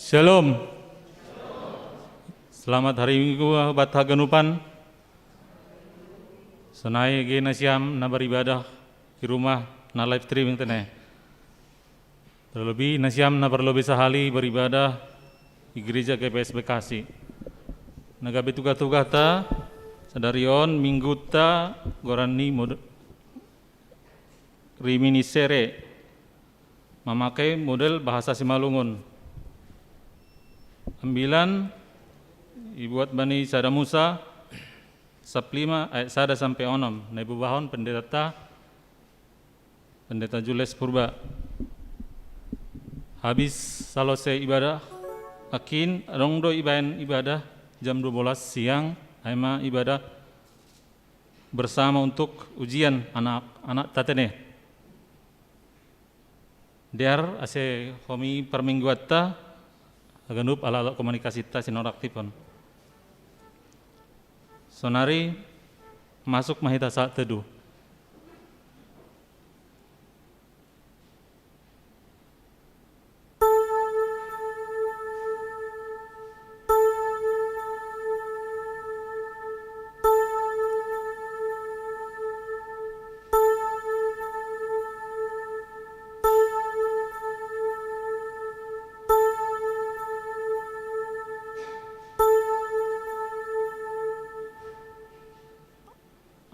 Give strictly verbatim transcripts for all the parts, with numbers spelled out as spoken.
Shalom. Selamat hari Minggu buat haganupan. Sonai ge nasiam na baribadah di rumah na live streaming tene. Terlebih nasiam na parlobei sahali baribadah di gereja G P S Bekasi. Na gabe tugah-tugahta sadari on, mingguta goran ni mod-, reminiscere, mamake model bahasa Simalungun. Ambilan ibuat bani Sada Musa, sab lima ayat sada sampe onom, na ibebahon pendetata, Pendeta Jules Purba. Habis salose ibadah, akin adong do ibaen ibadah jam dua belas siang, ai ma ibadah bersama untuk ujian anak-anak tatene. Dear ase homi parmingguanta, haganup ala-ala komunikasita sinorak tipon. Sonari masuk ma hita saat teduh.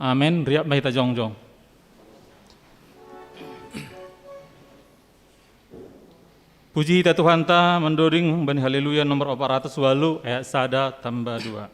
Amen. Riap ma hita jongjong. Puji hita Tuhanta mandoding bani Haleluya nomor opat ratus walu ayat sada tamba dua.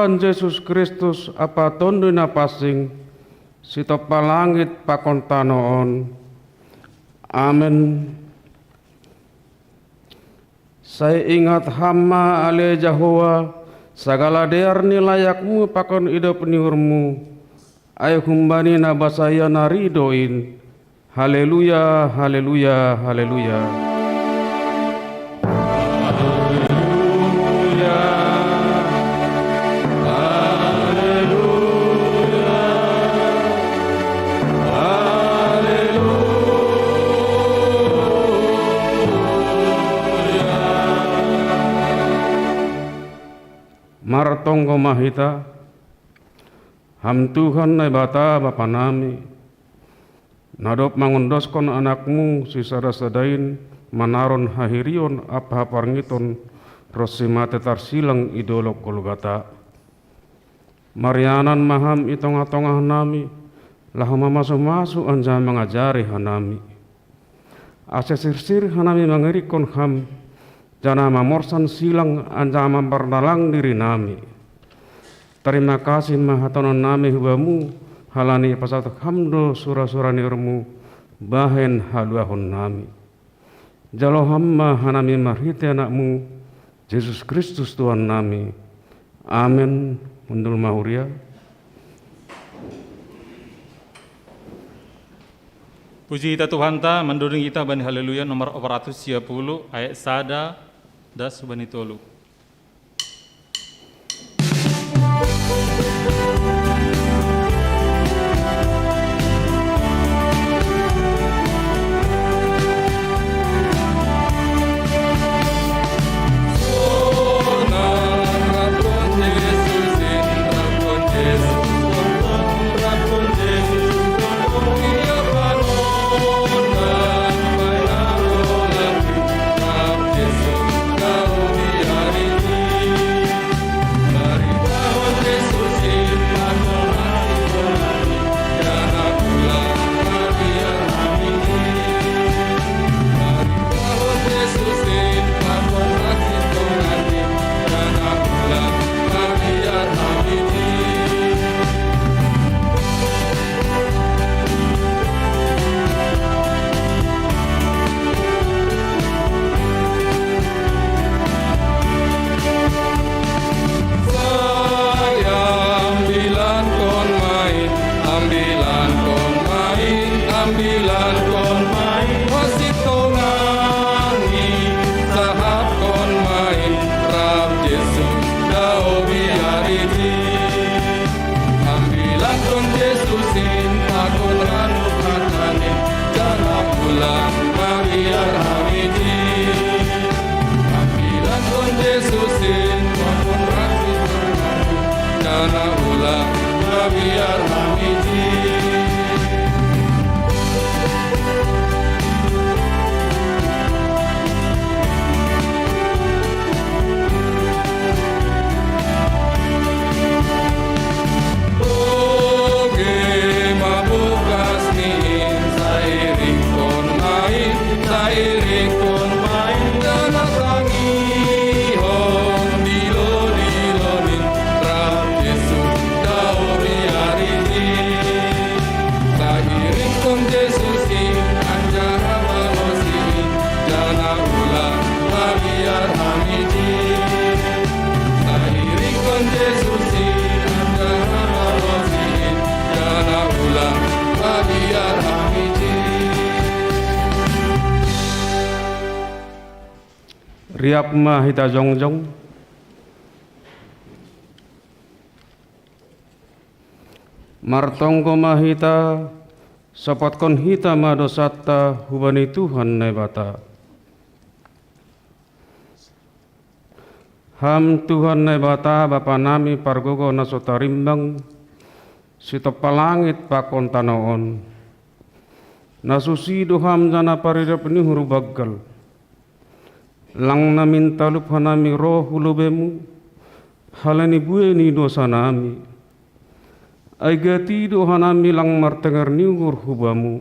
Tuhan Jesus Kristus ampa Tonduy Napansing, sitompa langit pakon tano on. Amen. Sai ingat Ham ma ale Jahowa, sagala dear ni layakMu pakon idop ni uhurMu, ai humbani na basa ia nari do in. Haleluya, haleluya, haleluya. Martonggo ma hita. Ham Tuhan Naibata Bapa nami, na dob mangondoskon AnakMu sisada-sada in manaron hahirion ampa haparngiton ronsi mate tarsilang i dolok Golgata. Marianan ma Ham i tongah-tongah nami, laho mamasu-masu anjaha mangajari hanami. Ase sirsir hanami mangirikkon Ham, janah mamorsan silang anjaha mampardalang dirinami. Tarima kasih ma hataononnami hu Bamu, halani ipasahat Ham do sura-sura ni uhurMu bahen haluahonnami. Jalo Ham ma hanami marhitei AnakMu, Jesus Kristus Tuhannami. Amen. Hundul ma huria. Puji hita Tuhanta, mandoding hita bani Haleluya nomor opat ratus sia puluh, ayat sada, das bani tolu. Sai ambilankon ma in, ambilankon ma in, ambilankon ma in, ho sintongangi sahapkon ma in, rap Jesus dao biar ijin. Ambilankon Jesus in pakon ranup hataNi, janah ulang mabiar ham ijin. Ambilankon Jesus in pakon ranup hataNi, janah ulang mabiar ham ijin. Oge ma bokas ni in, sai iringkon ma in, sai iringkon ma in, janah tangihon dilo-dilo nin, rap Jesus dao biar ijin. Sai iringkon Jesus in, anjaha balosi in, janah ulang mabiar ham ijin. Sai iringkon Jesus in, anjaha balosi in, janah ulang mabiar ham ijin. Riap ma hita jongjong. Martonggo ma hita, sopotkon hita ma dousanta hubani Tuhan Naibata. Ham Tuhan Naibata, Bapa nami pargogoh na so tarimbang, sitompa langit pakon tanoh on. Na suci do Ham janah paridop ni uhur banggal. Lang namin talup hanami roh hu lobeiMu, halani buei ni dousanami. Ai gati do hanami lang martenger ni uhur hu Bamu.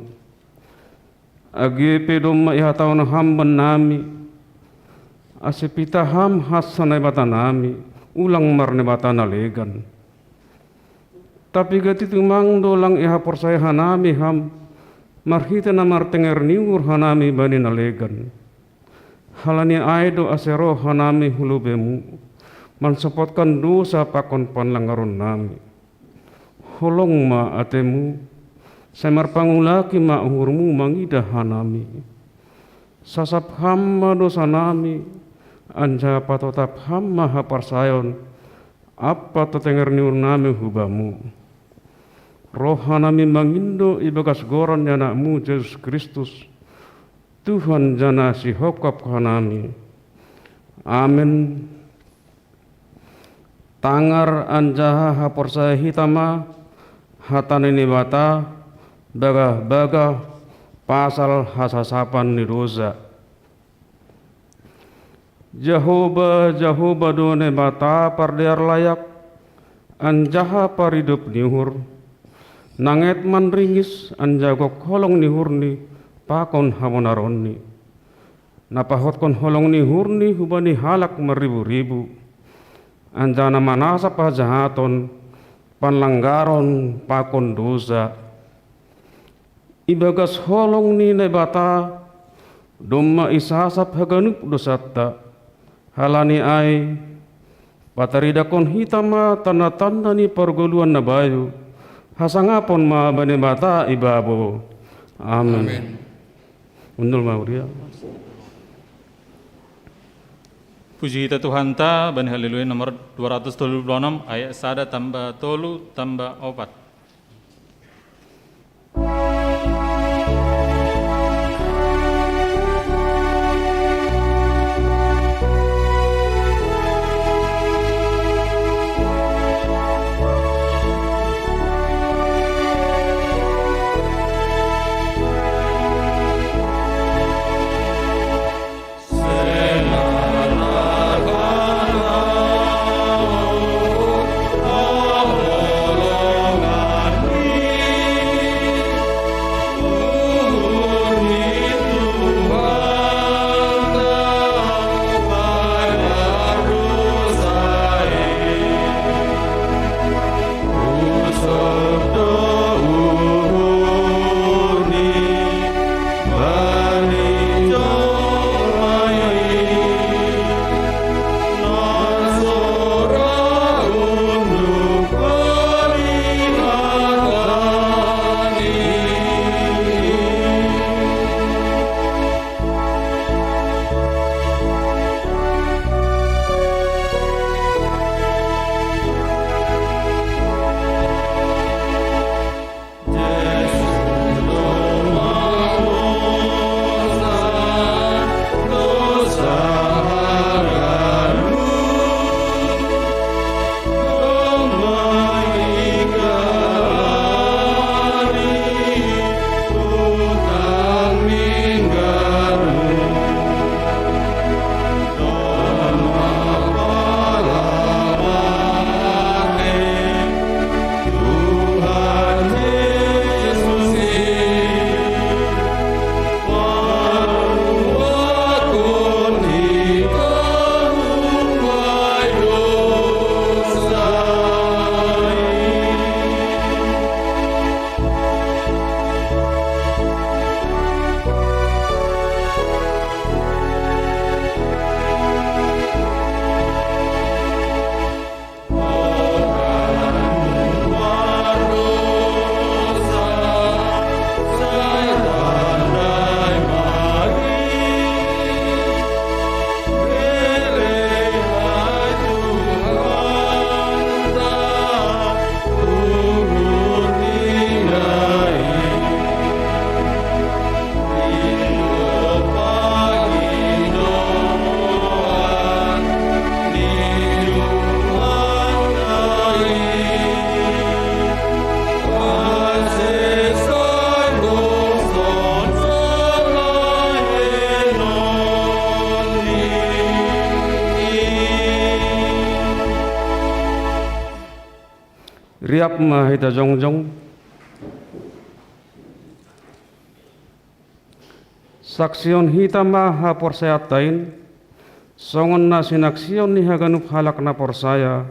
Age pe domma ihatahon Ham bannami, ase pitah Ham hansa Naibatanami, ulang marnaibata na legan. Tapi gati tumang do lang ihaporsaya hanami Ham, marhitei na martenger ni uhur hanami bani na legan. Halani ai do ase roh hanami hu lobeiMu, mansopotkan dousa pakon panlangaronnami. Holong ma ateMu, sai marpangulaki ma uhurMu mangidah hanami. Sasap Ham ma dousanami, anjaha patotap Ham ma haporsayaon, ampa tenger ni uhurnami hu Bamu. Roh hanami mangindo ibagas goran ni AnakMu Jesus Kristus, Tuhan janah sihopkop hanami. Amen. Tangar anjaha haporsaya hita ma hata ni Naibata, bagah-bagah pasal hasasapan ni dousa. Jahowa, Jahowa do Naibata pardear layak, anjaha paridop ni uhur, nanget manringis anjaha gok holong ni uhurNi pakon habonaronNi. na pahothon holong ni uhurni hubani halak marribu-ribu, anjaha na manasap hajahaton, panlanggaron pakon dousa. Ibagas holong ni Naibata domma isasap haganup dousanta. Halani ai, pataridahon hita ma tanda-tanda ni pargoluhan na bayu, hasangapon ma bani Naibata i babou. Amin. Amin. Hundul ma huria. Puji hita Tuhanta bani Haleluya nomor dua ratus tolu puluh enam, ayat sada tambah tolu tambah opat. Riap ma hita jongjong. Saksihon hita ma haporsayaanta in, songon na sinaksihon ni haganup halak na porsaya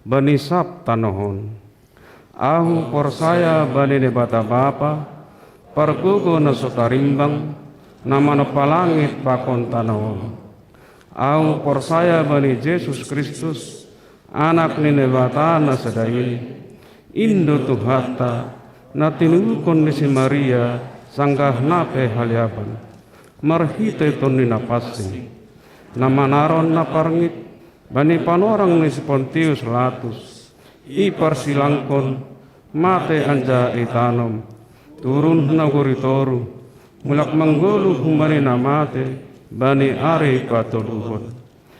bani sab tanoh on. Ahu porsaya bani Naibata Bapa, pargogo na so tarimbang, na manompa langit pakon tanoh on. Ahu porsaya bani Jesus Kristus, Anak ni Naibata na sada in, in do Tuhanta, na tinubuhon ni si Maria sanggah na pe haleapan, marhitehite Tonduy Napansing, na manaron na parngit bani panorang ni si Pontius Latus, iparsilangkon, mate anjaha itanom, turun hu nagori toruh, mulak manggoluh humbani na mate bani ari patoluhon.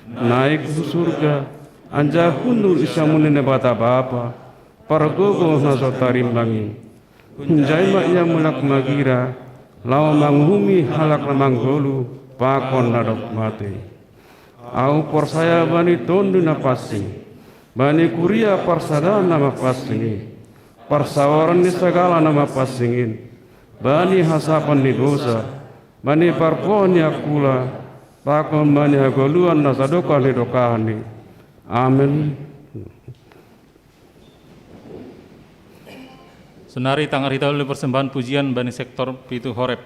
Naek hu surga, anjaha hundul i siamun ni Naibata Bapa, pargogo na so tarimbang i. Hunjai ma ia mulak magira, laho manguhumi halak na manggoluh pakon na dob mate. Ahu porsaya bani Tonduy Napansing, bani kuria parsadaan na mapansing i, parsaoran ni sagala na mapansing in, bani hasapon ni dousa, bani parpoon ni angkula, Takon bani hagoluan na sadokah ni dokahni. Amen. Sonari tangar hita uli persembahan pujian bani sektor pitu Horeb.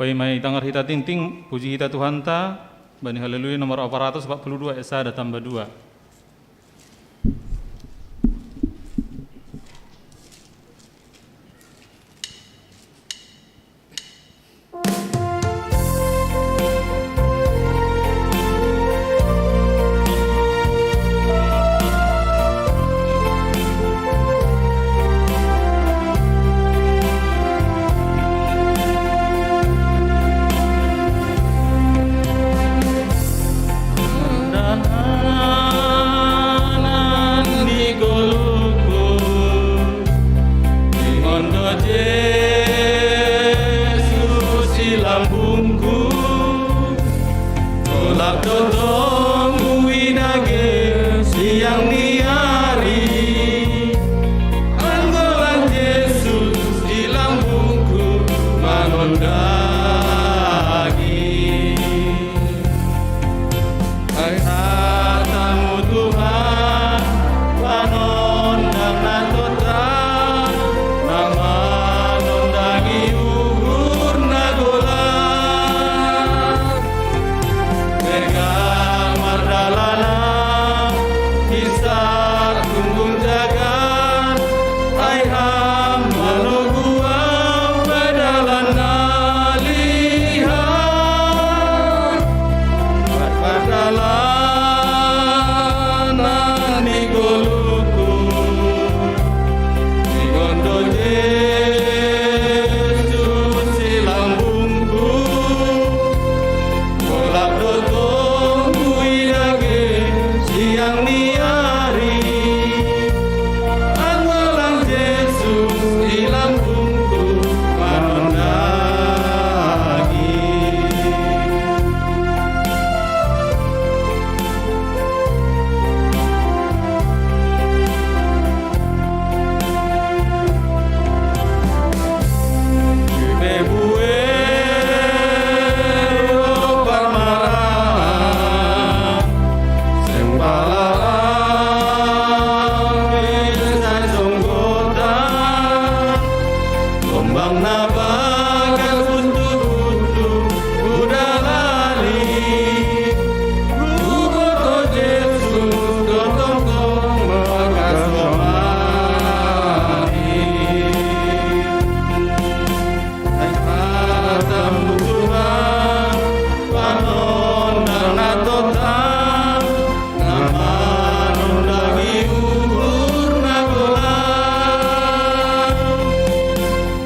Bapak, mai tangar hita tingting, puji hita Tuhanta, bani Haleluya nomor empat ratus empat puluh dua, ayat sada tambah dua. Dahanan ni goluku, ingon do Jesus i lambungku, tolap do tonggu i daging siang ni ari, anggo lang Jesus i lambungku manondagi. Ai hatamu Tuhan, panondang na totap, na manondangi uhur na golap. Mega mardalana, hisar tunggung jagat, ai Ham manogu au badalan na lihat. Pardalanan ni goluku, ingon do Jesus i lambungku, tolap do tonggu i daging siang ni ari, anggo lang Jesus i lambungku manondagi. Di pe buei ro parmaraan, seng pala au pe sai songgota, gombang na bagas butuh-butuh hudalani, huboto Jesus do tongtong makasomani. Ai hatamu Tuhan, panondang na totap, na manondagi uhur na golap.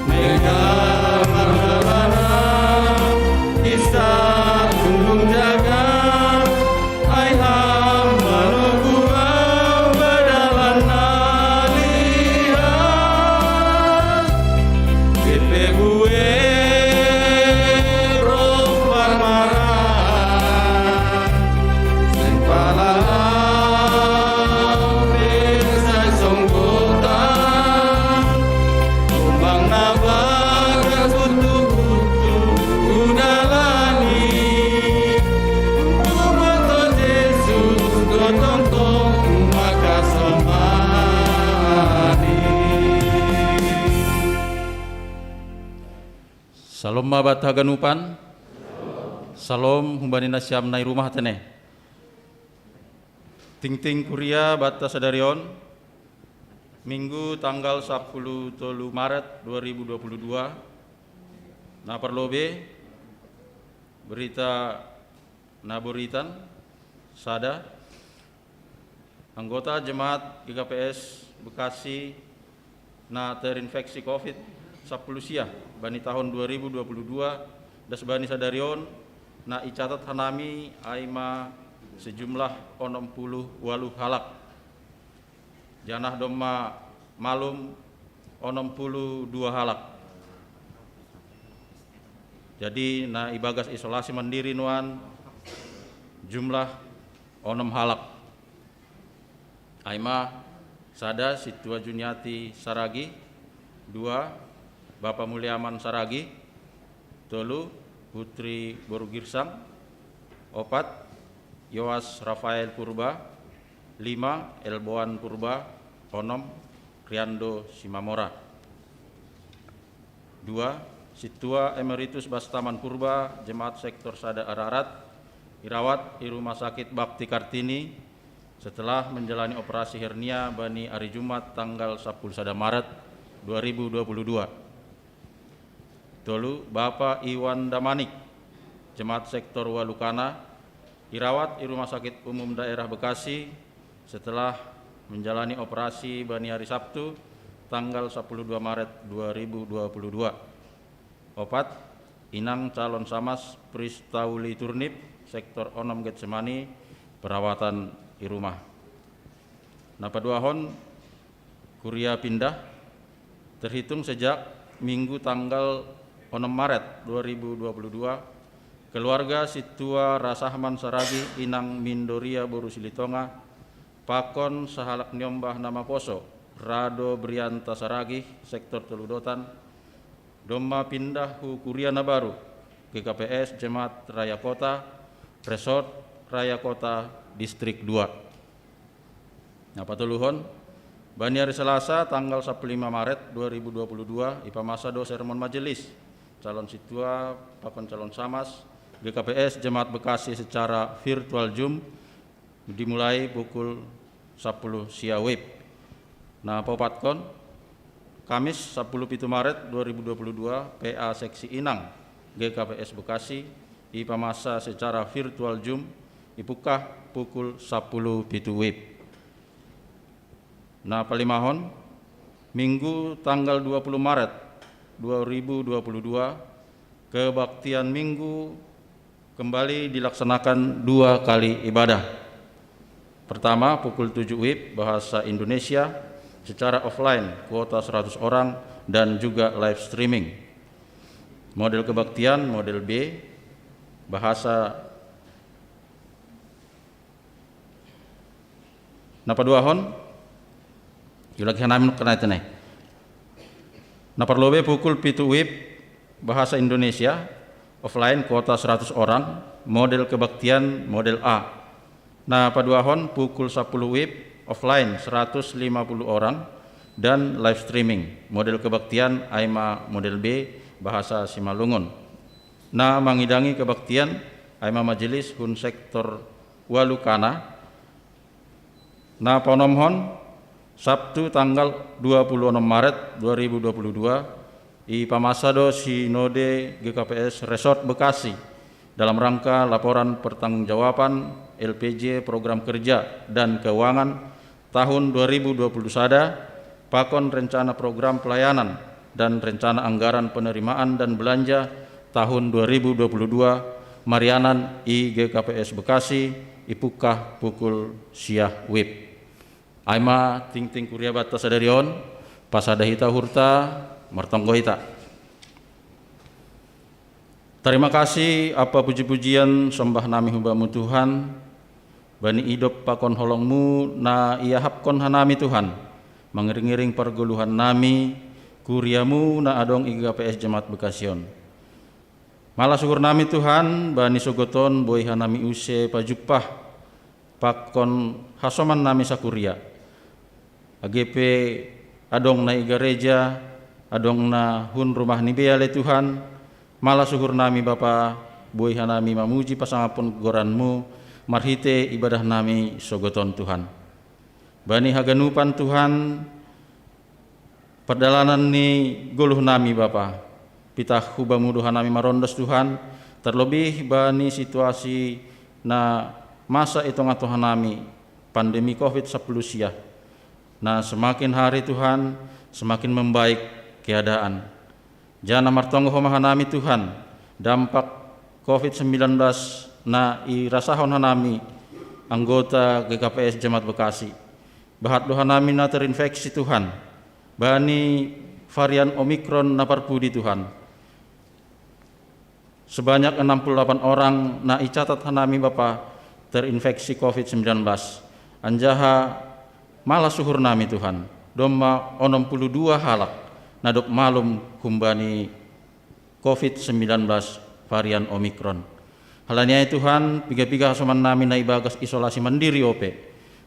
Mega mardalana, hisar tunggung jagat, ai Ham manogu au badalan na lihat. Di pe buei ro parmaraan, seng pala au pe sai songgota, gombang na bagas butuh-butuh hudalani, huboto Jesus do tongtong makasomani. Salom ma banta haganupan. Salom humbani nasiam na i rumah tene. Tingting kuria banta sadari on, Minggu tanggal sampulu tolu Maret dua ribu dua puluh dua, na parlobei berita na boritan, sada, anggota jemaat G K P S Bekasi na terinfeksi covid sampulu sia bani tahun dua ribu dua puluh dua, das bani sadari on na icatat hanami ai ma sejumlah onom puluh ualuh halak. Janah domma malum onom puluh dua halak. Jadi na ibagas isolasi mandiri nuan jumlah onom halak. Ai ma, sada, Sintua Juniati Saragi, dua, Bapa Muliaman Saragi, tolu, Putri Boru Girsang, opat, Yoas Rafael Purba, lima, Elboan Purba, onom, Riando Simamora. Dua, Sintua Emeritus Bastaman Purba, Jemaat Sektor Sada Ararat, irawat i Rumah Sakit Bakti Kartini setelah menjalani operasi hernia bani ari Jumat tanggal sapuluh sada Maret dua ribu dua puluh dua. Tolu, Bapa Iwan Damanik, Jemaat Sektor Walukana, irawat i Rumah Sakit Umum Daerah Bekasi setelah menjalani operasi bani ari Sabtu tanggal sapuluh dua Maret dua ribu dua puluh dua. Opat, Inang Calon Samas Pristauli Turnip, Sektor Onom Getsemani, perawatan i rumah. Na paduahon, kuria pindah, terhitung sejak Minggu tanggal onom Maret dua ribu dua puluh dua, keluarga Sintua Rasahman Saragih, Inang Mindoria boru Silitonga, pakon sahalak niombah na maposo, Rado Brianta Saragih, Sektor Toludotan, domma pindah hu kuria na baru, G K P S Jemaat Raya Kota, Resort Raya Kota, Distrik dua. Na patoluhon, bani ari Selasa tanggal sapuluh lima Maret dua ribu dua puluh dua, ipamasa do sermon majelis calon sintua pakon calon samas G K P S Jemaat Bekasi secara virtual Zoom, dimulai pukul sapuluh sia WIB. Na paopatkon, Kamis sapuluh pitu Maret dua ribu dua puluh dua, P A Seksi Inang G K P S Bekasi ipamasa secara virtual Zoom, ipungkah pukul sapuluh pitu WIB. Na palimahon, Minggu tanggal dua puluh Maret dua ribu dua puluh dua, kebaktian Minggu kembali dilaksanakan dua kali ibadah. Pertama, pukul tujuh WIB, bahasa Indonesia secara offline, kuota seratus orang, dan juga live streaming. Model kebaktian model B, bahasa. Na paduahon, iulaki hanami nukkanai tenai. Na parlobei pukul pitu WIB, bahasa Indonesia, offline, kuota seratus orang, model kebaktian model A. Na paduahon, pukul sapuluh WIB, offline, seratus lima puluh orang, dan live streaming, model kebaktian ai ma model B, bahasa Simalungun. Na mangidangi kebaktian ai ma majelis hun Sektor Walukana. Na paonomhon, Sabtu tanggal dua puluh onom Maret dua ribu dua puluh dua, ipamasa do Sinode G K P S Resort Bekasi dalam rangka laporan pertanggungjawaban L P J, program kerja dan keuangan tahun dua ribu dua puluh sada, pakon rencana program pelayanan dan rencana anggaran penerimaan dan belanja tahun dua ribu dua puluh dua, marianan i G K P S Bekasi, ipungkah pukul sia WIB. Ai ma tingting kuria banta sadari on, pasada hita uhurta, martonggo hita. Tarima kasih ampa puji-pujian sombah nami hu Bamu Tuhan, bani idop pakon holong-Mu na iahapkon hanami Tuhan, mangiring-iring pargoluhan nami, kuria-Mu na adong i G K P S Jemaat Bekasi on. Malas uhur nami Tuhan, bani sogot on boi hanami use pajumpah pakon hasoman nami sakuria. Age pe adong na i gareja, adong na hun rumah ni bea ale Tuhan, malas uhur nami Bapa, boi hanami mamuji pasangapon goran-Mu, marhite ibadah nami sogot on Tuhan. Bani haganupan Tuhan, pardalanan ni goluh nami Bapa, pitah hu Bamu do hanami marondos Tuhan, terlebih bani situasi na masa i tongah-tongah nami, pandemi covid sapuluh sia. Na semakin hari Tuhan, semakin membaik keadaan. Janah martonggo Ho ma hanami Tuhan, dampak covid sembilan belas na irasahon hanami anggota G K P S Jemaat Bekasi. Bahat do hanami na terinfeksi Tuhan, bani varian Omikron na parpudi Tuhan. Sebanyak enam puluh delapan orang na icatat hanami Bapa terinfeksi covid sembilan belas. Anjaha malas uhur nami Tuhan, domma onom puluh dua halak na dob malum humbani covid sembilan belas varian Omikron. Halani ai Tuhan, piga-piga hasoman nami na ibagas isolasi mandiri ope,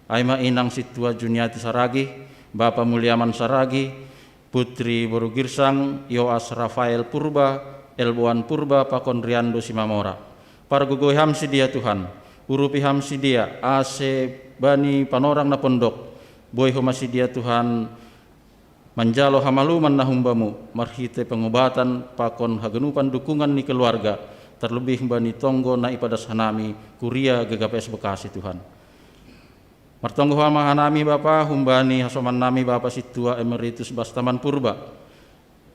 ai ma inang sintua Juniati Saragih, Bapa Muliaman Saragih, Putri boru Girsang, Yoas Rafael Purba, Elboan Purba, pakon Riando Simamora. Pargogohi ham sidia Tuhan, urupi ham sidia, ase bani panorang na pondok, boi homa sidia Tuhan, manjalo hamaluman na humbamu, marhite pengobatan pakon haganupan dukungan ni keluarga, terlebih bani tonggo na ipadas hanami, Kuria G K P S Bekasi Tuhan. Martonggo homa hanami Bapa, humbani hasoman nami Bapa Sintua Emeritus Bastaman Purba,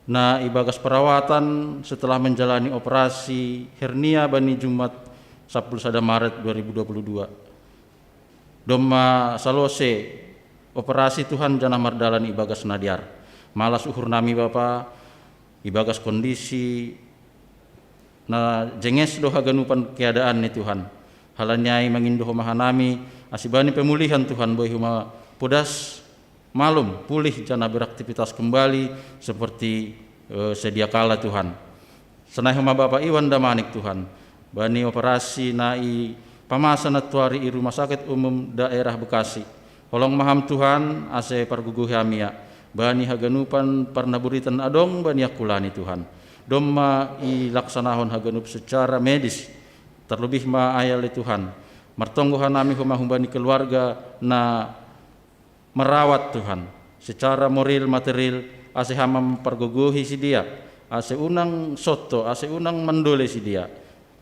na ibagas perawatan setelah menjalani operasi hernia bani Jumat sapuluh sada Maret dua ribu dua puluh dua. Domma salose operasi Tuhan janah mardalan ibagas na dear. Malas uhur nami Bapa, ibagas kondisi na jenges do haganupan keadaan ni Tuhan. Halani ai mangindo homa hanami, ase bani pemulihan Tuhan boi homa podas malum, pulih janah beraktivitas kembali seperti eh, sedia kala Tuhan. Sonai homa Bapa Iwan Damanik Tuhan, bani operasi na ipamasa nantuari i Rumah Sakit Umum Daerah Bekasi. Holong ma ham Tuhan, ase pargogohi ham ia, bani haganupan parnaburiten adong bani angkulani Tuhan. Domma ilaksanahon haganup secara medis, terlebih ma ai ale Tuhan. Martonggo hanami homa humbani keluarga na merawat Tuhan, secara moral material, ase ham ma mampargogohi sidia, ase unang sonto, ase unang mandole sidia.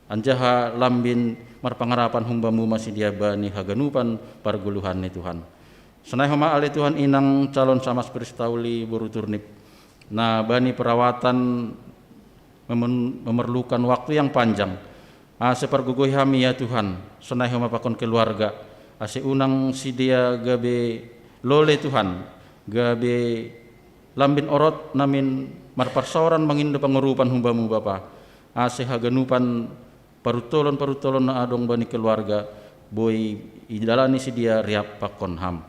Anjaha lambin marpangarapan humbamu ma sidia bani haganupan pargoluhan ni Tuhan. Sonai homa ale Tuhan inang calon samas Pristauli boru Turnip, na bani perawatan memen- memerlukan waktu yang panjang. Ase pargogohi ham ia Tuhan, sonai homa pakon keluarga, ase unang sidia gabe lole Tuhan, gabe lambin orot namin marparsaoran mangindo pangurupan humbamu Bapa, ase haganupan paruntolon-paruntolon na adong bani keluarga, boi idalani sidia riap pakon ham.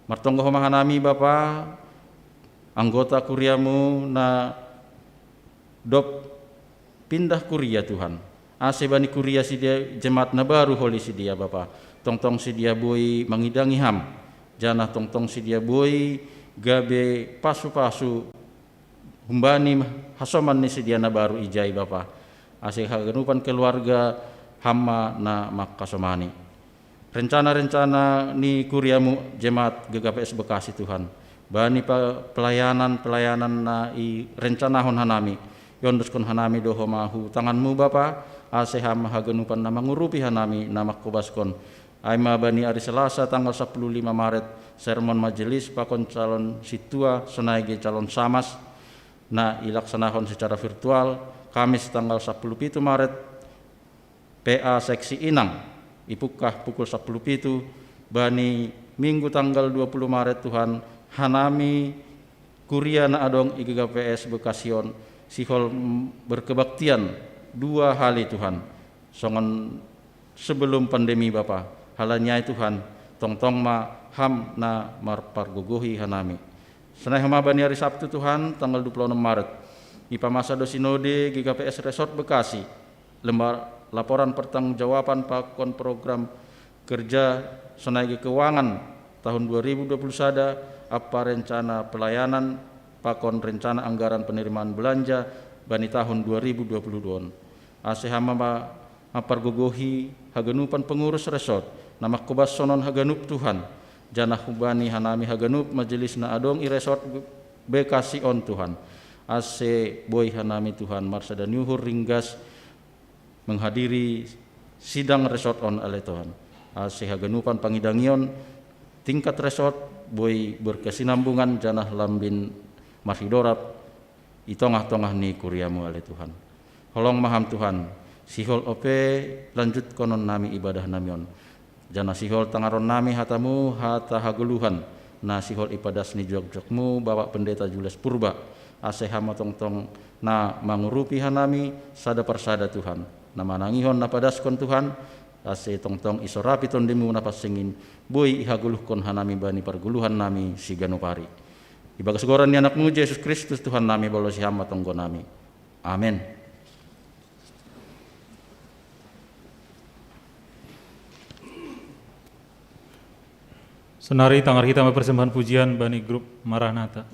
Martonggo homa hanami Bapa, anggota kuriamu na dob pindah kuria Tuhan. Ase bani kuria sidia jemaat na baru holi sidia Bapa. Tongtong sidia boi mangidangi ham. Janah tongtong sidia boi gabe pasu-pasu humbani hasoman ni sidia na baru ijai Bapa. Ase haganupan keluarga ham ma na mangkasomani. Rencana-rencana ni kuriamu jemaat G K P S Bekasi Tuhan. Bani pa- pelayanan-pelayanan na irencanahon hanami. Iondoskon hanami do homa hu tanganmu Bapa, ase ham haganupan na mangurupi hanami na mangkobaskon. Ai ma bani ari Selasa tanggal sapuluh lima Maret, sermon majelis pakon calon sintua sonai ge calon samas, na ilaksanahon secara virtual, Kamis tanggal sapuluh pitu Maret, P A seksi inang, ipungkah pukul sapuluh pitu, bani Minggu tanggal dua puluh Maret Tuhan, hanami kuria na adong i G K P S Bekasi on, sihol berkebaktian dua hali Tuhan, songon sebelum pandemi Bapa, halani ai Tuhan, tongtong ma ham na marpargogohi hanami. Sonai homa bani ari Sabtu Tuhan, tanggal dua puluh enam Maret, ipamasa do sinode G K P S Resort Bekasi, lembar laporan pertanggungjawaban pakon program kerja sonai ge keuangan tahun dua ribu dua puluh sada ampa rencana pelayanan pakon rencana anggaran penerimaan belanja bani tahun dua ribu dua puluh dua on. Ase ham ma mampargogohi haganupan pengurus resort na mangkobas sonon haganup Tuhan, janah hubani hanami haganup majelis na adong i resort Bekasi on Tuhan. Ase boi hanami Tuhan marsada ni uhur ringgas menghadiri sidang resort on ale Tuhan. Ase haganupan pangidangion tingkat resort boi berkesinambungan janah lambin marhidorab i tongah-tongah ni kuriamu ale Tuhan. Holong ma ham Tuhan, sihol ope lanjutkonon nami ibadah nami on. Janah sihol tangaron nami hatamu, hata hagoluhan, na sihol ipadas ni jokjokmu Bapak Pendeta Julius Purba, ase ham ma tongtong na mangurupi hanami sada parsada Tuhan, na manangihon na padaskon Tuhan, ase tongtong isorapi tondimu na pansing in, boi ihagoluhkon hanami bani pargoluhan nami siganup ari. Ibagas goran ni anakmu Jesus Kristus Tuhan nami balosi ham ma tonggo nami. Amen. Sonari tangar hita ma persembahan pujian bani grup Maranatha.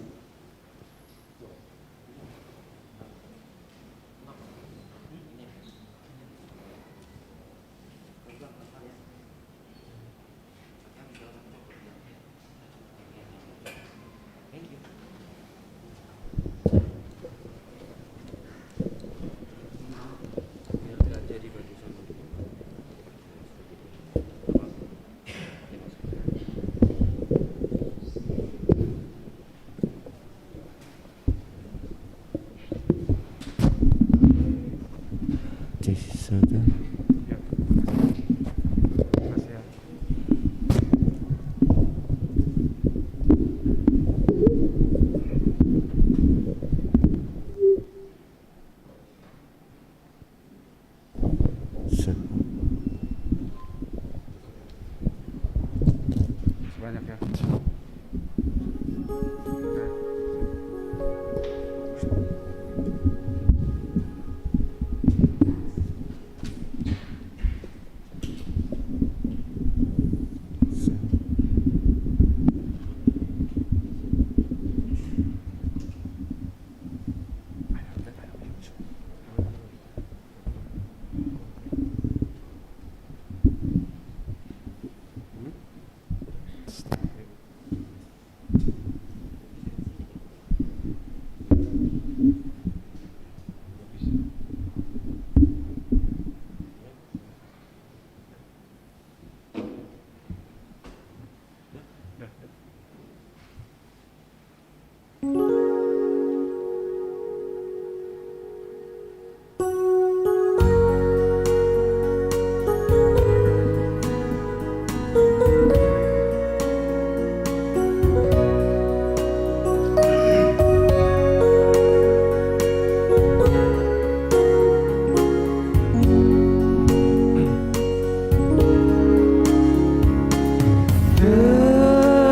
Banyak ya.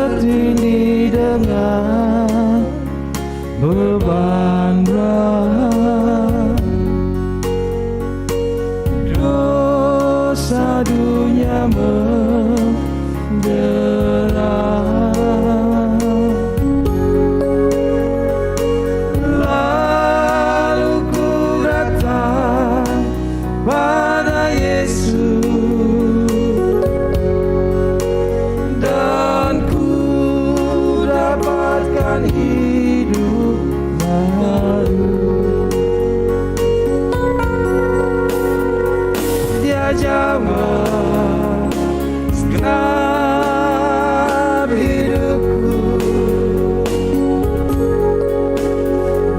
Tertindih dengan beban berat, dosa dunia mendera. Lalu ku datang pada Yesus dan ku dapatkan hidup baru. Dia jawab segenap hidupku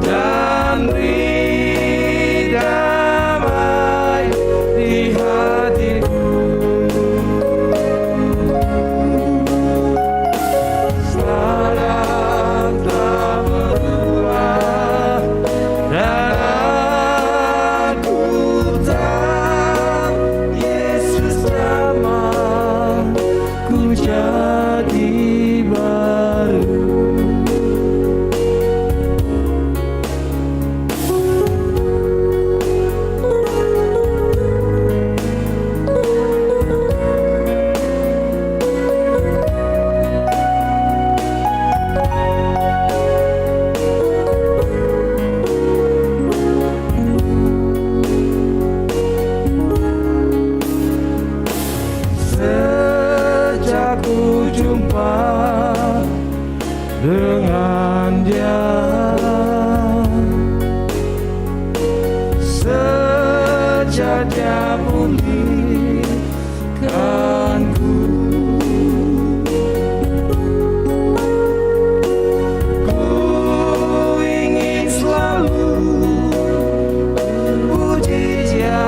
dan beri damai di hatiku. Sekarang tak berubah dan aku tak, Yesus jamah ku jadi baru. Sejak ku jumpa dengan Dia, sejak Dia pulihkanku, ku ingin selalu puji Dia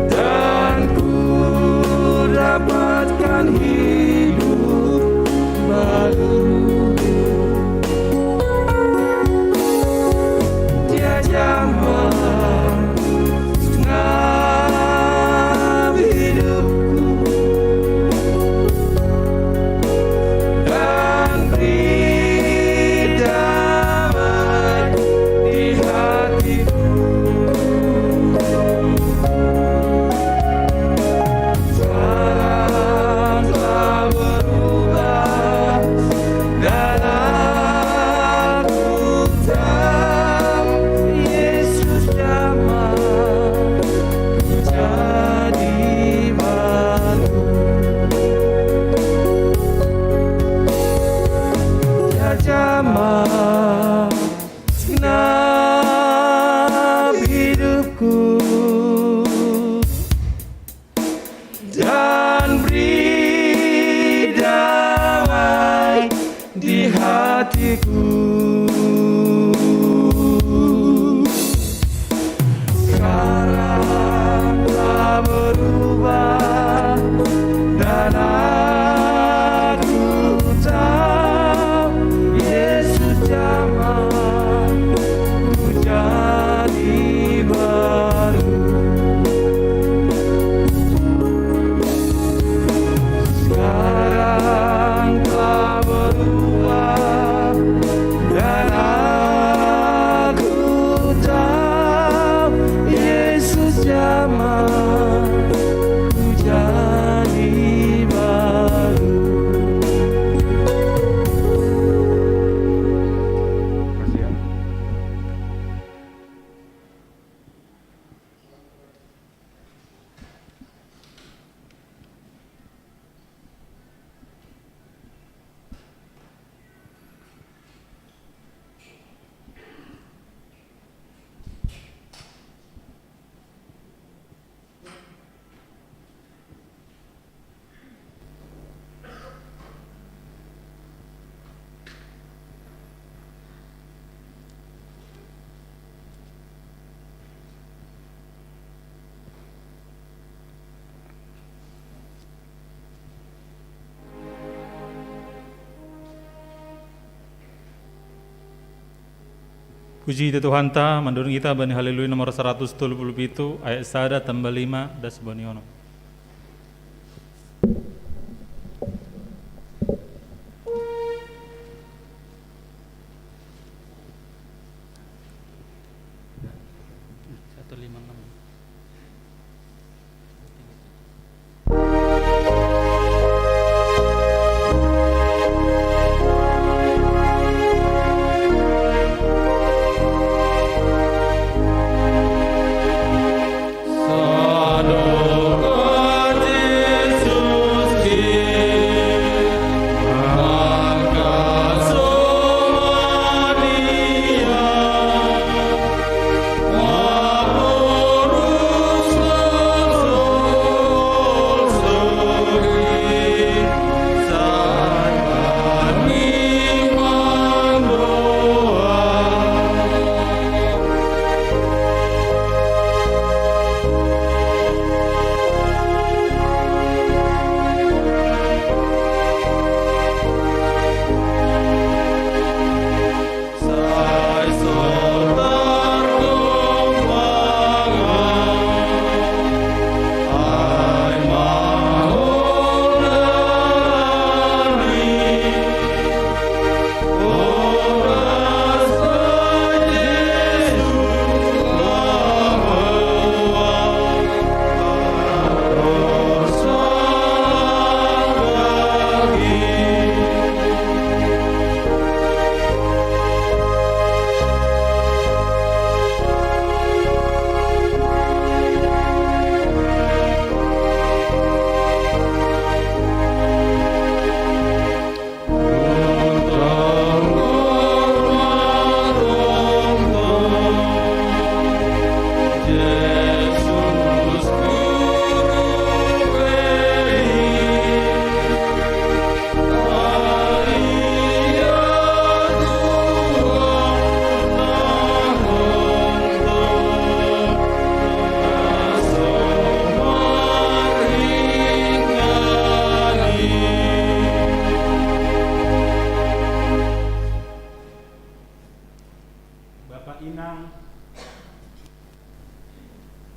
dan ku dapatkan hidup baru. Puji tu Tuhanta, mandurung ita bani Haleluya nomor saratus tolu pulu pitu, ayat sada tamba lima, das bani onom. Satu lima enam. Bapa inang,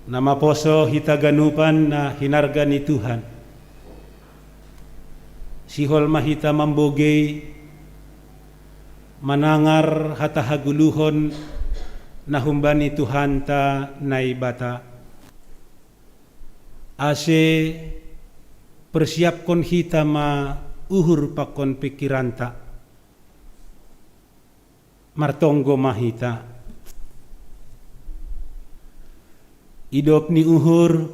na maposo hita ganupan na hinarga ni Tuhan. Sihol ma hita mambogei, manangar hata haguluhon na humbani Tuhanta Naibata. Ase persiapkon hita ma uhur pakon pikiranta. Martonggo ma hita. Idop ni uhur,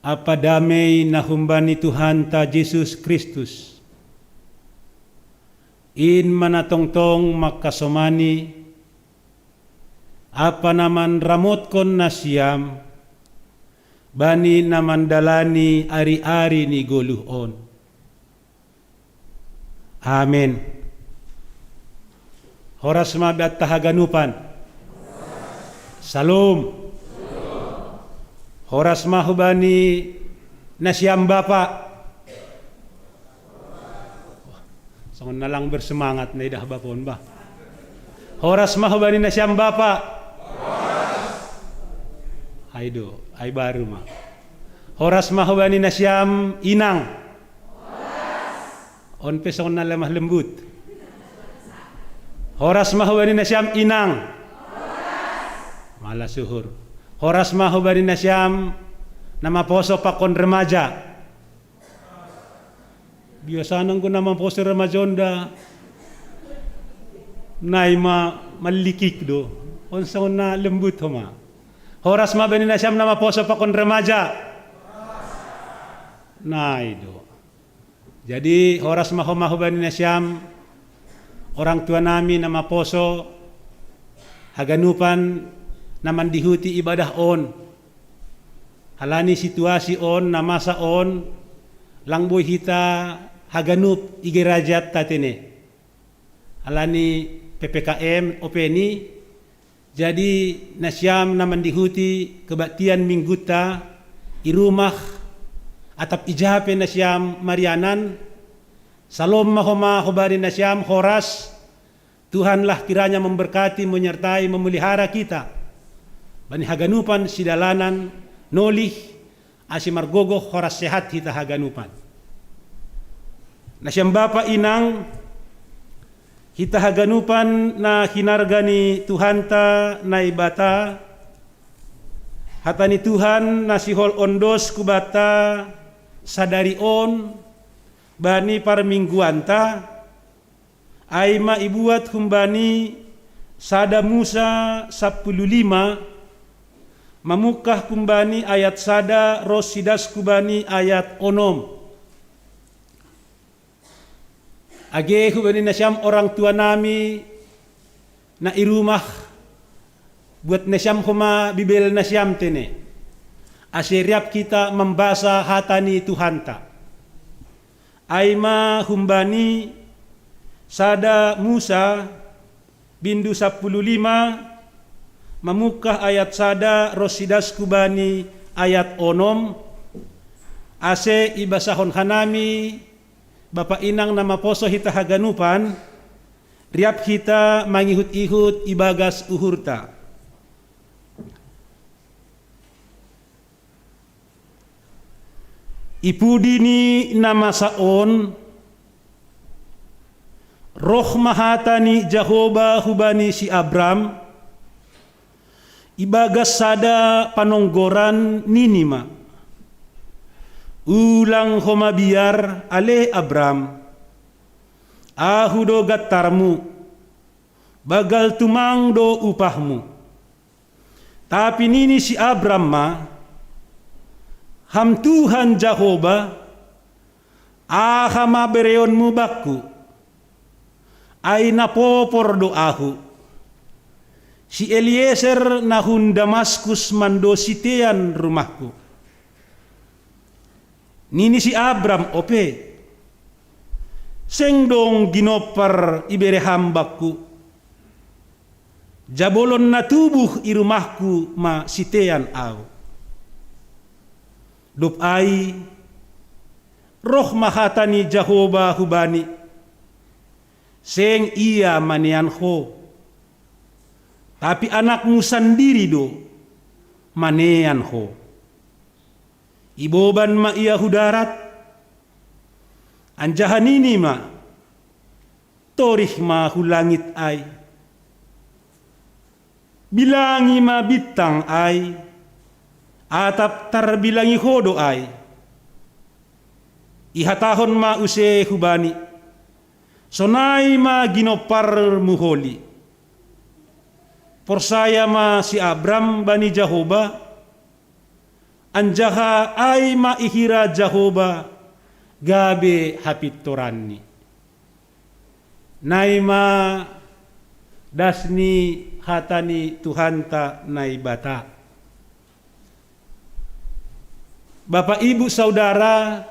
ampa damei na humbani Tuhanta Jesus Kristus, in ma na tongtong mangkasomani, ampa na manramotkon nasiam, bani na mandalani ari-ari ni goluh on. Amen. Horas ma banta haganupan. Salom. Horas ma hubani nasiam bapa. Songon na lang bersemangat na idah bapa on bah. Horas ma hubani nasiam bapa. Ai do, ai baru ma. Horas ma hubani nasiam inang. On pe songon na lemah lembut. Horas ma hubani nasiam inang. Malas uhur. Horas ma hubani nasiam na maposo pakon remaja. Biasana anggo na maposo remaja on da, nai ma mallikik do. On songon na lembut homa. Horas ma bani nasiam na maposo pakon remaja. Nai do. Jadi horas ma homa hubani nasiam orang tua nami na maposo haganupan na mandihuti ibadah on. Halani situasi on, na masa on, lang boi hita haganup i gerajanta tene. Halani P P K M openi, jadi nasiam na mandihuti kebaktian minggunta i rumah atap ija pe nasiam marianan, salom ma homa hubani nasiam horas, Tuhanlah kiranya memberkati, menyertai, memelihara kita bani haganupan sidalanan nolih, ase margogoh horas sehat hita haganupan. Nasiam bapa inang, hita haganupan na hinarga ni Tuhanta Naibata, hata ni Tuhan na sihol ondos kubata sadari on bani parmingguanta, ai ma ibuat humbani sada Musa sapuluh lima, mamungkah humbani ayat sada ros sidas hubani ayat onom. Age hubani nasiam orang tua nami na i rumah, buat nasiam homa Bibel nasiam tene, ase riap hita mambasa hata ni Tuhanta. Ai ma humbani sada Musa bindu sapuluh lima, mamungkah ayat sada ros sidas hubani ayat onom, ase ibasahon hanami bapa inang na maposo hita haganupan, riap hita mangihut-ihut ibagas uhurta. I pudi ni na masa on, roh ma hata ni Jahoba hubani si Abram, ibagas sada panonggoran, nini ma: Ulang ho mabiar, ale Abram. Ahu do gantarmu, banggal tumang do upahmu. Tapi nini si Abram ma: Ham Tuhan Jahoba, aha ma bereonmu bangku? Ai na popor do ahu. Si Elieser na hun Damaskus ma ndo sitean rumahku. Nini si Abram: Ope, seng dong ginompar ibere ham bangku. Jabolon na tubuh i rumahku ma sitean ahu. Dob ai, roh ma hata ni Jahoba hubani: Seng ia manean ho, tapi anakmu sandiri do manean ho. Iboban ma ia hu darat, anjaha nini ma: Torih ma hu langit ai, bilangi ma bintang ai, atap tarbilangi ho do ai. Ihatahon ma use hubani: Sonai ma ginomparmu holi. Porsaya ma si Abram bani Jahoba, anjaha ai ma ihira Jahoba gabe hapintoranni. Nai ma das ni hata ni Tuhanta Naibata. Bapak, Ibu, Saudara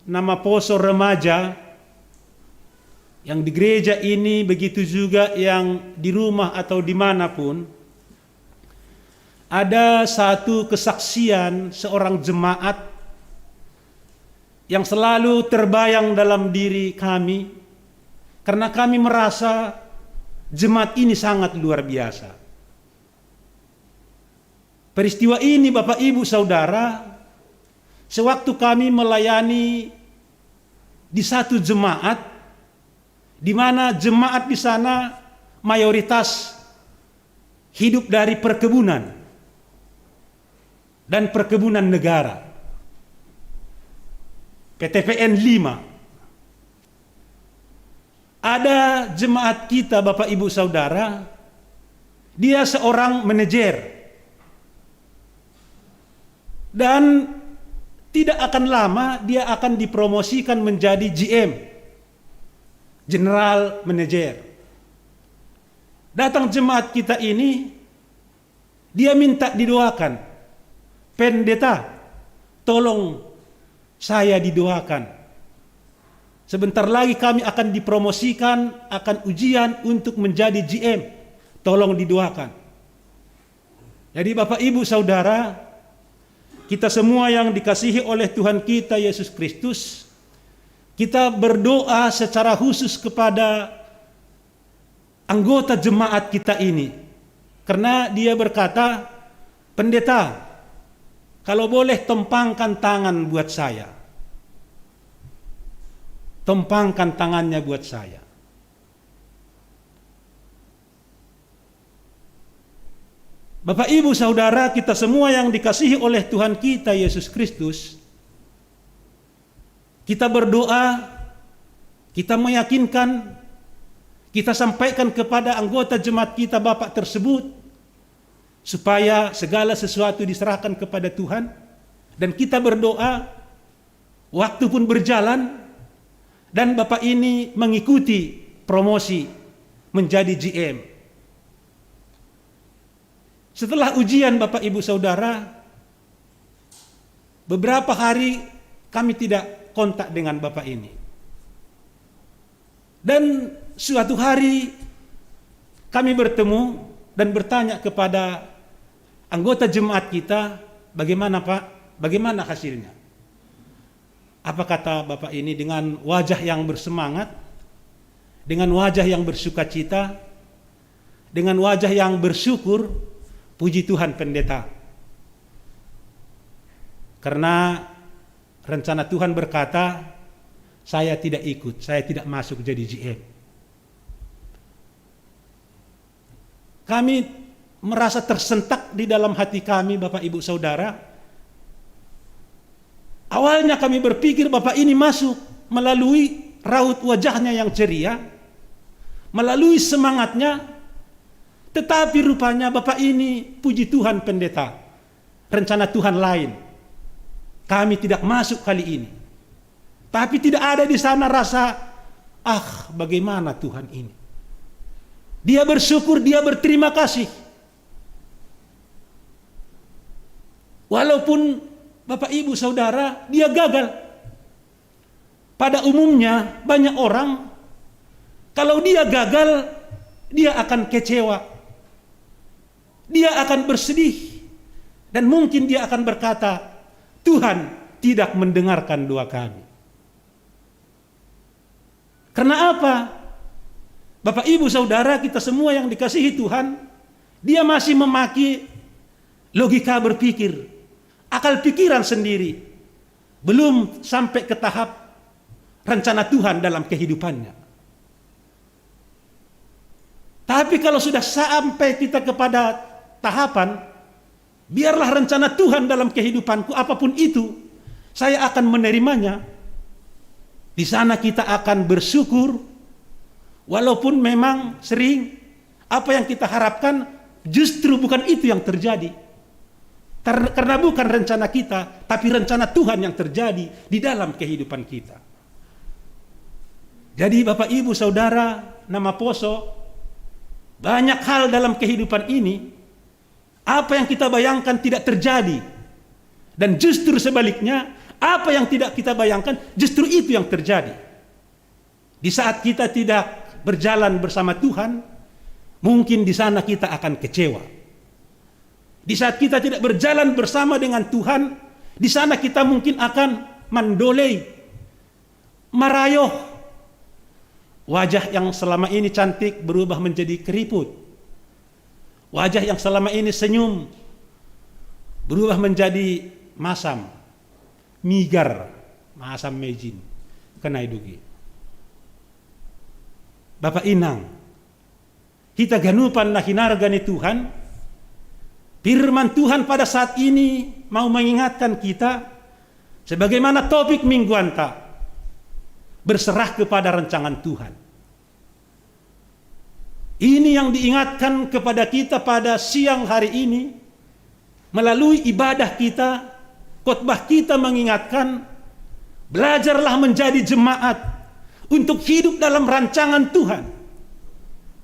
na maposo, remaja yang di gereja ini, begitu juga yang di rumah atau dimanapun, ada satu kesaksian seorang jemaat yang selalu terbayang dalam diri kami, karena kami merasa jemaat ini sangat luar biasa. Peristiwa ini, Bapak, Ibu, Saudara, sewaktu kami melayani di satu jemaat, di mana jemaat di sana mayoritas hidup dari perkebunan dan perkebunan negara, P T P N lima. Ada jemaat kita, Bapak, Ibu, Saudara, dia seorang manajer. Dan tidak akan lama dia akan dipromosikan menjadi G M, General Manager. Datang jemaat kita ini, dia minta didoakan. "Pendeta, tolong saya didoakan. Sebentar lagi kami akan dipromosikan, akan ujian untuk menjadi G M. Tolong didoakan." Jadi, Bapak, Ibu, Saudara, kita semua yang dikasihi oleh Tuhan kita Yesus Kristus, kita berdoa secara khusus kepada anggota jemaat kita ini, karena dia berkata, "Pendeta, kalau boleh, tempangkan tangan buat saya. Tempangkan tangannya buat saya." Bapak, Ibu, Saudara, kita semua yang dikasihi oleh Tuhan kita, Yesus Kristus, kita berdoa, kita meyakinkan, kita sampaikan kepada anggota jemaat kita, Bapak tersebut, supaya segala sesuatu diserahkan kepada Tuhan, dan kita berdoa, waktu pun berjalan, dan Bapak ini mengikuti promosi menjadi G M. Setelah ujian, Bapak, Ibu, Saudara, beberapa hari kami tidak kontak dengan Bapak ini. Dan suatu hari kami bertemu dan bertanya kepada anggota jemaat kita, "Bagaimana, Pak? Bagaimana hasilnya?" Apa kata Bapak ini dengan wajah yang bersemangat, dengan wajah yang bersukacita, dengan wajah yang bersyukur, "Puji Tuhan, Pendeta. Karena rencana Tuhan berkata, saya tidak ikut, saya tidak masuk jadi G M." Kami merasa tersentak di dalam hati kami, Bapak, Ibu, Saudara. Awalnya kami berpikir Bapak ini masuk melalui raut wajahnya yang ceria, melalui semangatnya, tetapi rupanya Bapak ini, puji Tuhan, Pendeta, rencana Tuhan lain. Kami tidak masuk kali ini. Tapi tidak ada di sana rasa, "Ah, bagaimana Tuhan ini?" Dia bersyukur, dia berterima kasih. Walaupun, Bapak, Ibu, Saudara, dia gagal. Pada umumnya, banyak orang, kalau dia gagal, dia akan kecewa. Dia akan bersedih. Dan mungkin dia akan berkata, "Tuhan tidak mendengarkan doa kami." Karena apa? Bapak, Ibu, Saudara, kita semua yang dikasihi Tuhan, dia masih memakai logika berpikir, akal pikiran sendiri. Belum sampai ke tahap rencana Tuhan dalam kehidupannya. Tapi kalau sudah sampai kita kepada tahapan, "Biarlah rencana Tuhan dalam kehidupanku, apapun itu, saya akan menerimanya." Di sana kita akan bersyukur, walaupun memang sering apa yang kita harapkan justru bukan itu yang terjadi. Ter- karena bukan rencana kita, tapi rencana Tuhan yang terjadi di dalam kehidupan kita. Jadi, Bapak, Ibu, Saudara, nama poso, banyak hal dalam kehidupan ini, apa yang kita bayangkan tidak terjadi. Dan justru sebaliknya, apa yang tidak kita bayangkan, justru itu yang terjadi. Di saat kita tidak berjalan bersama Tuhan, mungkin di sana kita akan kecewa. Di saat kita tidak berjalan bersama dengan Tuhan, di sana kita mungkin akan mandolei, marayoh. Wajah yang selama ini cantik berubah menjadi keriput. Wajah yang selama ini senyum berubah menjadi masam, migar, masam mejin, kenai dugi. Bapak Inang, kita ganupan na hinarga ni Tuhan, firman Tuhan pada saat ini mau mengingatkan kita, sebagaimana topik mingguanta, berserah kepada rancangan Tuhan. Ini yang diingatkan kepada kita pada siang hari ini, melalui ibadah kita, khotbah kita mengingatkan, belajarlah menjadi jemaat untuk hidup dalam rancangan Tuhan.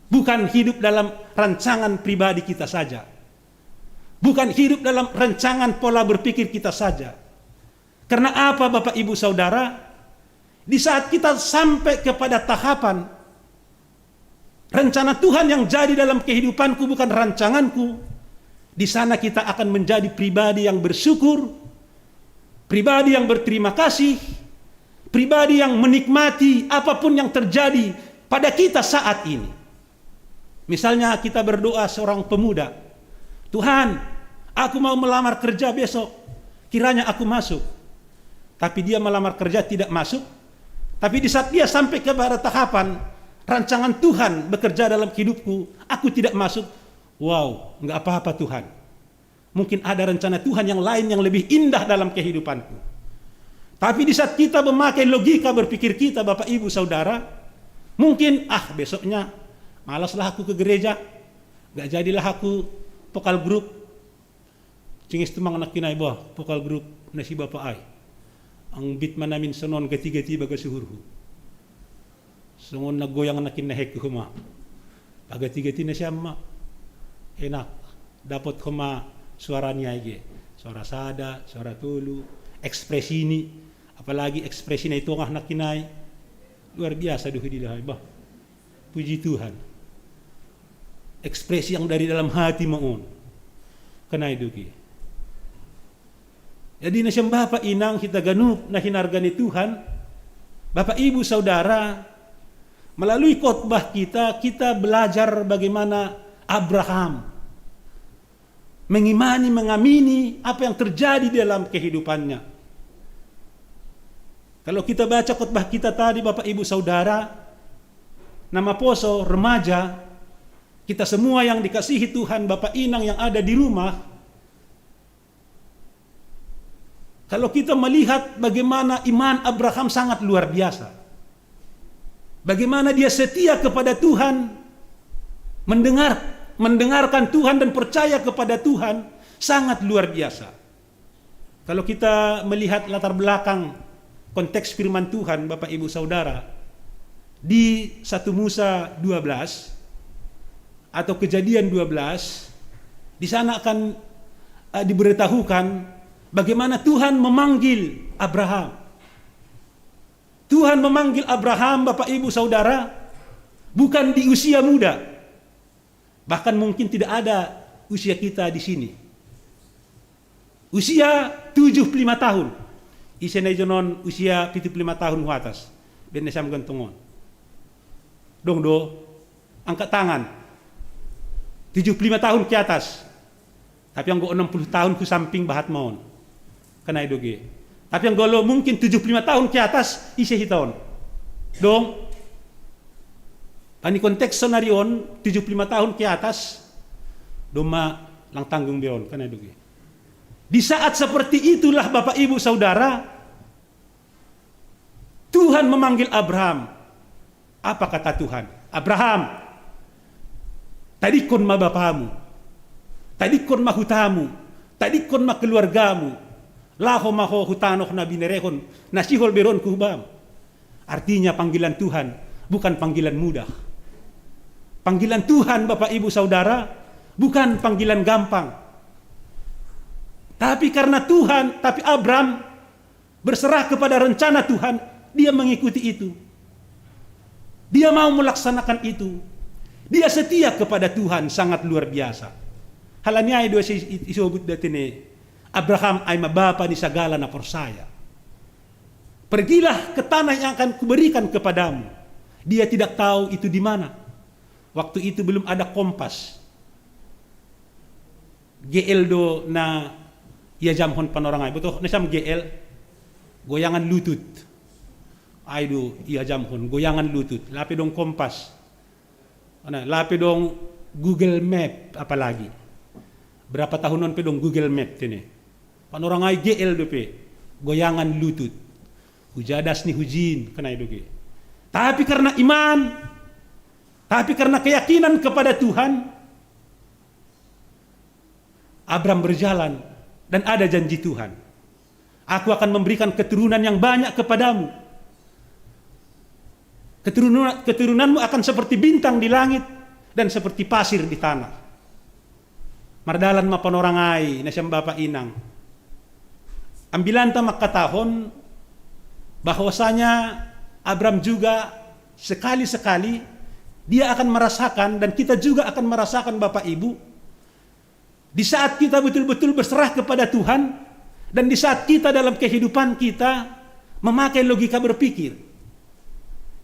Bukan hidup dalam rancangan pribadi kita saja. Bukan hidup dalam rancangan pola berpikir kita saja. Karena apa, Bapak, Ibu, Saudara? Di saat kita sampai kepada tahapan rencana Tuhan yang jadi dalam kehidupanku bukan rancanganku, di sana kita akan menjadi pribadi yang bersyukur, pribadi yang berterima kasih, pribadi yang menikmati apapun yang terjadi pada kita saat ini. Misalnya kita berdoa seorang pemuda, "Tuhan, aku mau melamar kerja besok, kiranya aku masuk." Tapi dia melamar kerja tidak masuk. Tapi di saat dia sampai kepada tahapan, "Rancangan Tuhan bekerja dalam hidupku, aku tidak masuk." Wow, nggak apa-apa Tuhan. Mungkin ada rencana Tuhan yang lain yang lebih indah dalam kehidupanku. Tapi di saat kita memakai logika berpikir kita, Bapak Ibu Saudara, mungkin, "Ah, besoknya malaslah aku ke gereja, nggak jadilah aku vokal grup." Cingis tu mang anak kinai bah, vokal grup nasi bapak ai. Ang bit manamin sonon gati-gati baga suhurhu. Songon na goyang na kinahek homa. Pagati-gati na siamma. Enak. Dapat homa suaranya ige. Suara sada, suara tolu, ekspresi ini. Apalagi ekspresi na itu ngah na kinai. Luar biasa duh di lahai bah. Puji Tuhan. Ekspresi yang dari dalam hati mengun. Kenai duki. Jadi nasiam bapa inang kita ganup na hinarga ni Tuhan, Bapak Ibu Saudara, melalui khotbah kita, kita belajar bagaimana Abraham mengimani, mengamini apa yang terjadi dalam kehidupannya. Kalau kita baca khotbah kita tadi, Bapak Ibu Saudara, na maposo, remaja, kita semua yang dikasihi Tuhan, Bapak Inang yang ada di rumah, kalau kita melihat bagaimana iman Abraham sangat luar biasa. Bagaimana dia setia kepada Tuhan, mendengar mendengarkan Tuhan dan percaya kepada Tuhan, sangat luar biasa. Kalau kita melihat latar belakang konteks firman Tuhan, Bapak Ibu Saudara, di satu Musa dua belas atau Kejadian dua belas, di sana akan, eh, diberitahukan bagaimana Tuhan memanggil Abraham. Tuhan memanggil Abraham, Bapak Ibu Saudara, bukan di usia muda. Bahkan mungkin tidak ada usia kita di sini. Usia tujuh puluh lima tahun. Ise na ijonon usia pitu puluh lima tahun hu atas. Benne sam gantungon. Dong do, angkat tangan. Tujuh puluh lima tahun ke atas. Tapi anggo enam puluh tahun hu samping bahat maon. Kenai doge. Tapi anggo lo mungkin tujuh puluh lima tahun ke atas, ise hita on. Dong. Pani konteks sonari on, tujuh puluh lima tahun ke atas, doma lang tanggung be on, kenai doge. Di saat seperti itulah Bapak Ibu Saudara, Tuhan memanggil Abraham. Apa kata Tuhan? "Abraham, tadikkon ma bapamu, tadikkon ma hutamu, tadikkon ma keluargamu, laho ma ho hu tanoh na binerehon, na sihol beronku hu bam." Artinya panggilan Tuhan bukan panggilan mudah. Panggilan Tuhan, Bapak Ibu Saudara, bukan panggilan gampang. Tapi karena Tuhan, tapi Abram berserah kepada rencana Tuhan, dia mengikuti itu. Dia mau melaksanakan itu. Dia setia kepada Tuhan sangat luar biasa. Halani ai do si isobut datene Abraham ai ma bapa ni sagala na porsaya. "Pergilah ke tanah yang akan kuberikan kepadamu." Dia tidak tahu itu di mana. Waktu itu belum ada kompas. G L do na iajamhon panorang ai. Botoh na sam G L. Goyangan lutut. Ai do iajamhon, goyangan lutut. Lape dong kompas. Ana, lape dong Google Map apalagi. Berapa tahun on pe dong Google Map tene. Panorang ai G L dope. Goyangan lutut. Hujadas ni hujin, kenai doge. Tapi karena iman, tapi karena keyakinan kepada Tuhan, Abram berjalan dan ada janji Tuhan. "Aku akan memberikan keturunan yang banyak kepadamu. Keturunan, keturunanmu akan seperti bintang di langit dan seperti pasir di tanah." Mardalan ma panorang ai, na siam bapa inang. Ambilanta mangkatahon bahwasanya Abram juga sekali-sekali dia akan merasakan, dan kita juga akan merasakan, Bapak Ibu, di saat kita betul-betul berserah kepada Tuhan, dan di saat kita dalam kehidupan kita memakai logika berpikir.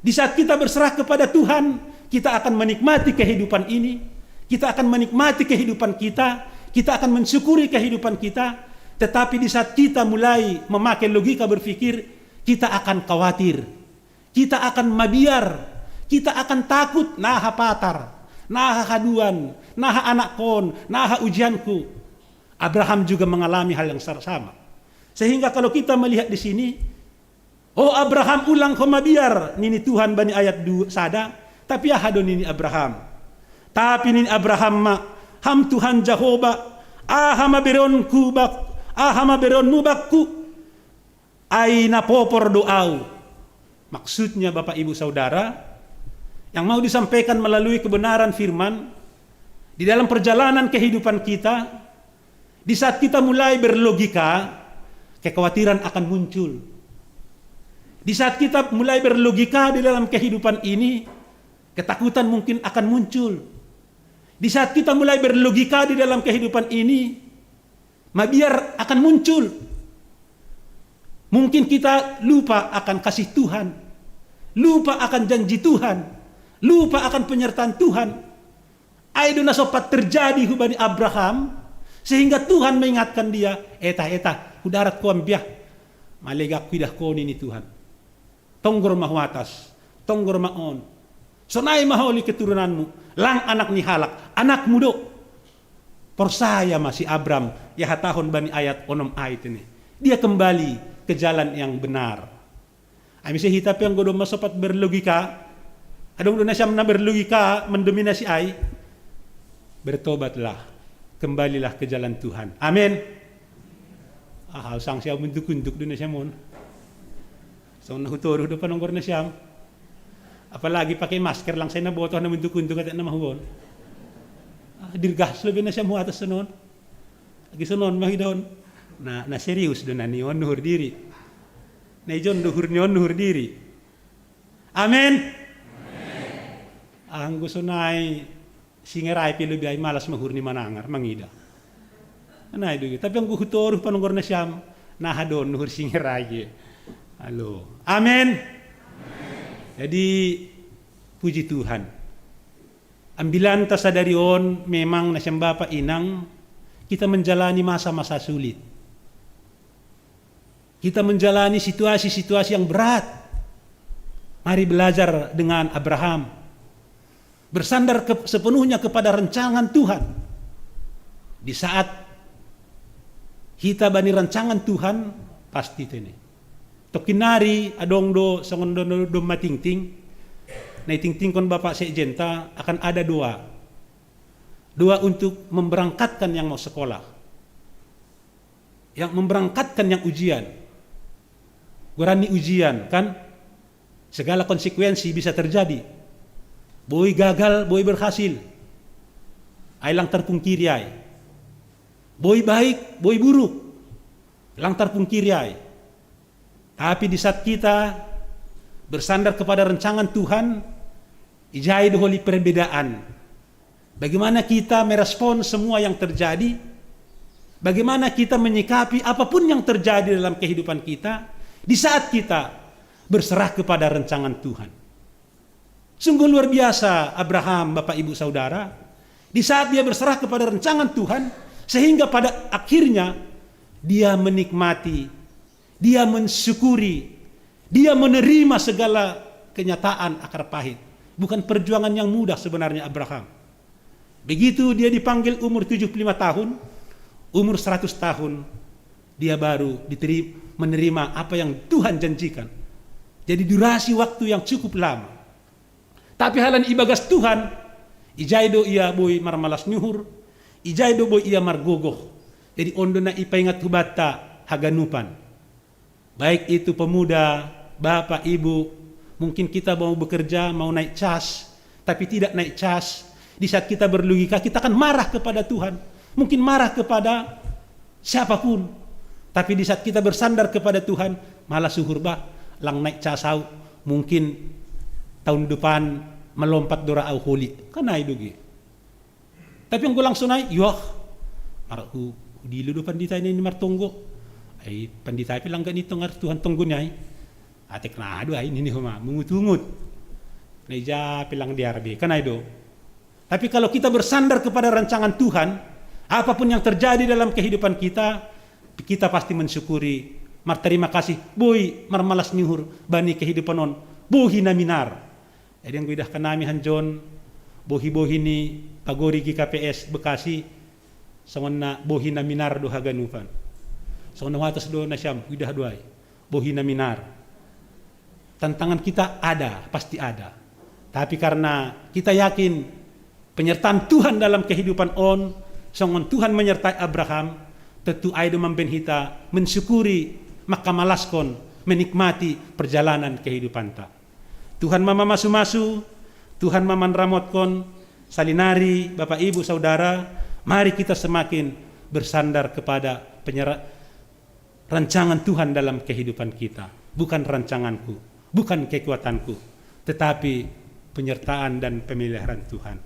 Di saat kita berserah kepada Tuhan, Kita akan menikmati kehidupan ini, kita akan menikmati kehidupan kita, kita akan mensyukuri kehidupan kita, tetapi di saat kita mulai memakai logika berpikir, kita akan khawatir, kita akan mabiar, kita akan takut, naha patar, naha haduan, naha anakkon, naha ujianku. Abraham juga mengalami hal yang sama. Sehingga kalau kita melihat di sini, "Oh Abraham, ulang ho mabiar," nini Tuhan bani ayat dua sada, tapi aha do nini Abraham? Tapi nini Abraham ma, "Ham Tuhan Jahowa, aha mabereonku bak, aha mabereonmu bakku? Ai na popor do au." Maksudnya Bapak Ibu Saudara, yang mau disampaikan melalui kebenaran firman, di dalam perjalanan kehidupan kita, di saat kita mulai berlogika, kekhawatiran akan muncul. Di saat kita mulai berlogika di dalam kehidupan ini, ketakutan mungkin akan muncul. Di saat kita mulai berlogika di dalam kehidupan ini, mabiar akan muncul. Mungkin kita lupa akan kasih Tuhan, lupa akan janji Tuhan, lupa akan penyertaan Tuhan. Ai do na sempat terjadi hubani Abraham, sehingga Tuhan mengingatkan dia, "Eta, eta, hudarat ko ambia, malega kuidah ko nini Tuhan. Tonggor ma huatas, tonggor ma on. Sonai ma holi keturunanmu, lang anak ni halak, anakmu do." Porsaya ma si Abram, ya hatahon bani ayat onom ai tene. Dia kembali ke jalan yang benar. Ai muse hita pe anggo domma sempat berlogika, adong do nasiam na berlogika mendominasi ai, bertobatlah, kembalilah ke jalan Tuhan. Amin. Ah, sang siap untuk-untuk do nasiam on. Songon na hutoruh do panonggor nasiam. Apalagi pakai masker, lang sai na botoh na untuk-untuk atak na mahuon. Ah, dirgah selo be nasiam huatas sonon. Lagi sonon mahidon. Na, na serius do na nion nuhur diri. Na ijon do uhur nion nuhur diri. Amin. Anggo sonai singerai pe lobi ai malas mahur ni manangar, mangida. Nai do. Tapi anggo hutoruh panonggor nasiam, na hadon nuhur singerai ge. Halo. Amin. Jadi, puji Tuhan. Ambilanta sadari on memang nasiam bapa inang, kita menjalani masa-masa sulit. Kita menjalani situasi-situasi yang berat. Mari belajar dengan Abraham. Bersandar ke, sepenuhnya kepada rancangan Tuhan. Di saat hita bani rancangan Tuhan, pasti tene. Tokkinnari adong do songon do, do, domma tingting. Na itingtingkon Bapak Sekjenta akan ada doa. Doa untuk memberangkatkan yang mau sekolah. Yang memberangkatkan yang ujian. Goarna ujian, kan? Segala konsekuensi bisa terjadi. Boi gagal, boi berhasil. Ai lang tarpungkiri ai. Boi baik, boi buruk. Lang tarpungkiri ai. Tapi di saat kita bersandar kepada rancangan Tuhan, ijai do holi perbedaan. Bagaimana kita merespon semua yang terjadi? Bagaimana kita menyikapi apapun yang terjadi dalam kehidupan kita di saat kita berserah kepada rancangan Tuhan? Sungguh luar biasa Abraham, Bapak Ibu Saudara, di saat dia berserah kepada rancangan Tuhan, sehingga pada akhirnya dia menikmati, dia mensyukuri, dia menerima segala kenyataan akar pahit. Bukan perjuangan yang mudah sebenarnya Abraham. Begitu dia dipanggil umur tujuh puluh lima tahun, umur seratus tahun, dia baru diterima, menerima apa yang Tuhan janjikan. Jadi durasi waktu yang cukup lama. Tapi halani ibagas Tuhan, ijai do ia boi marmalas ni uhur, ijai do boi ia margogoh. Jadi on do na ipaingat hubanta haganupan. Baik itu pemuda, bapak, ibu, mungkin kita mau bekerja, mau naik cas, tapi tidak naik cas. Di saat kita berlogika, kita akan marah kepada Tuhan. Mungkin marah kepada siapapun. Tapi di saat kita bersandar kepada Tuhan, malas uhur bah, lang naik cas au. Mungkin tahun depan melompat do ra au holi. Kan ai do ge. Tapi anggo lang sonai, yoh, mar hu, hudilo do pandita i na i martonggo. Ai pandita i pe lang gak ni tongar Tuhan tonggo ni ai. Atik na do ai nini homa, mungut-ungut. Naija pelang diarbe, kan ai do. Tapi kalau kita bersandar kepada rancangan Tuhan, apapun yang terjadi dalam kehidupan kita, kita pasti mensyukuri. Marterima kasih, boi marmalas ni uhur bani kehidupan on, bohi na minar. Jadi yang kuidah kanami hanjon, bohi-bohi ni pagori G K P S Bekasi, songon na bohi na minar do haganupan. Songon na huatas do nasiam, kuidah do ai, bohi na minar. Tantangan kita ada, pasti ada. Tapi karena kita yakin penyertaan Tuhan dalam kehidupan on, songon Tuhan menyertai Abraham, tentu ai do mambaen hita mensyukuri, mangkamalaskon, menikmati perjalanan kehidupanta. Tuhan ma mamasu-masu, Tuhan ma manramotkon. Salinari, Bapak Ibu Saudara, mari kita semakin bersandar kepada penyera-, rancangan Tuhan dalam kehidupan kita. Bukan rancanganku, bukan kekuatanku, tetapi penyertaan dan pemeliharaan Tuhan.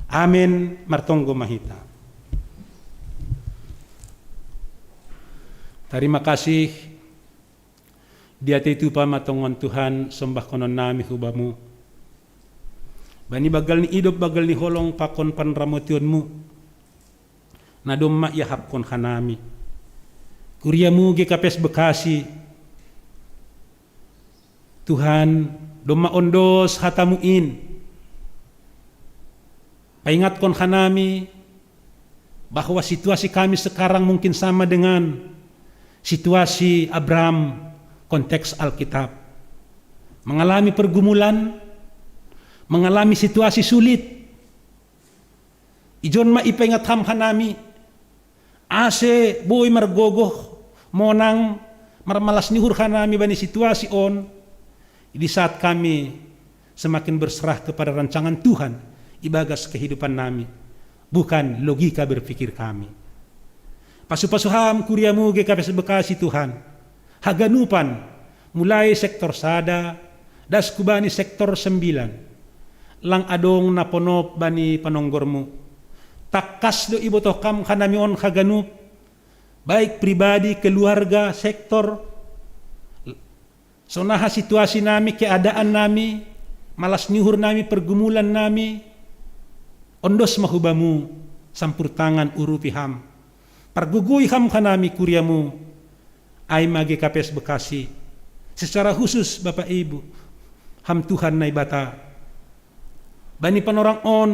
Amin. Martonggo ma hita. Terima kasih. Diatei tupa ma tongon Tuhan, sombahkonon nami hu Bamu. Bani banggal ni idop, banggal ni holong pakon panramotionMu, na domma iahapkon hanami. KuriaMu G K P S Bekasi, Tuhan, domma ondos hataMu in. Paingatkon hanami bahwa situasi kami sekarang mungkin sama dengan situasi Abraham konteks Alkitab. Mengalami pergumulan, mengalami situasi sulit. Ijon ma ipaingat Ham hanami, ase boi margogoh, monang, marmalas ni uhur hanami bani situasi on, di saat kami semakin berserah kepada rancangan Tuhan ibagas kehidupan nami, bukan logika berpikir kami. Pasu-pasu Ham kuriaMu G K P S Bekasi, Tuhan, haganupan, mulai sektor sada, das hubani sektor sembilan. Lang adong na ponop bani panonggorMu. Tangkas do ibotoh Ham hanami on haganup, baik pribadi, keluarga, sektor. Sonaha situasi nami, keadaan nami, malas ni uhur nami, pergumulan nami, ondos ma hu Bamu, sampur tangan, urupi Ham. Pargogoi Ham hanami kuriaMu, ai ma G K P S Bekasi. Secara khusus Bapak Ibu, Ham Tuhan Naibata, bani panorang on,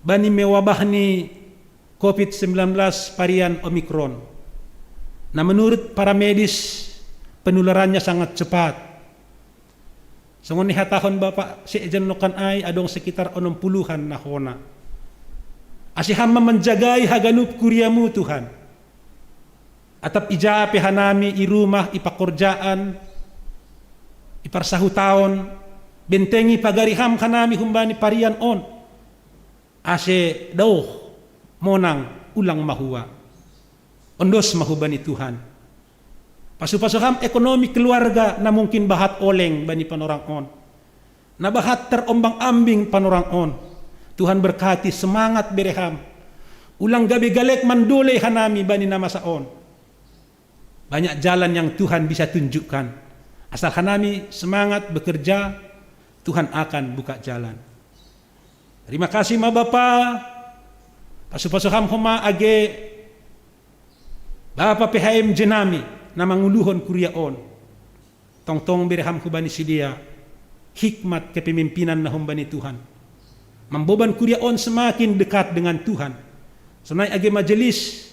bani mewabah ni covid sembilan belas varian Omicron, na menurut para medis penularannya sangat cepat. Songon nihatahon Bapak sekjen nongkan ai, adong sekitar onom puluhan na hona. Ase Ham ma manjagai haganup kuriaMu, Tuhan. Atap ija pe hanami, i rumah, i pakorjaan, i parsahutaon, bentengi, pagari Ham hanami humbani varian on, ase daoh, monang, ulang mahua. Ondos ma hubani Tuhan. Pasu-pasu Ham ekonomi keluarga na mungkin bahat oleng bani panorang on, na bahat terombang-ambing panorang on. Tuhan berkati, semangat bere Ham. Ulang gabe galek mandolei hanami bani na masa on. Banyak jalan yang Tuhan bisa tunjukkan. Asal hanami semangat bekerja, Tuhan akan buka jalan. Terima kasih ma Bapa. Pasu-pasu Ham homa age Bapa P H M J nami na manguluhon kuria on. Tongtong bere Ham hubani sidea hikmat kepemimpinan na humbani Tuhan, mamboban kuria on semakin dekat dengan Tuhan. Sonai age majelis,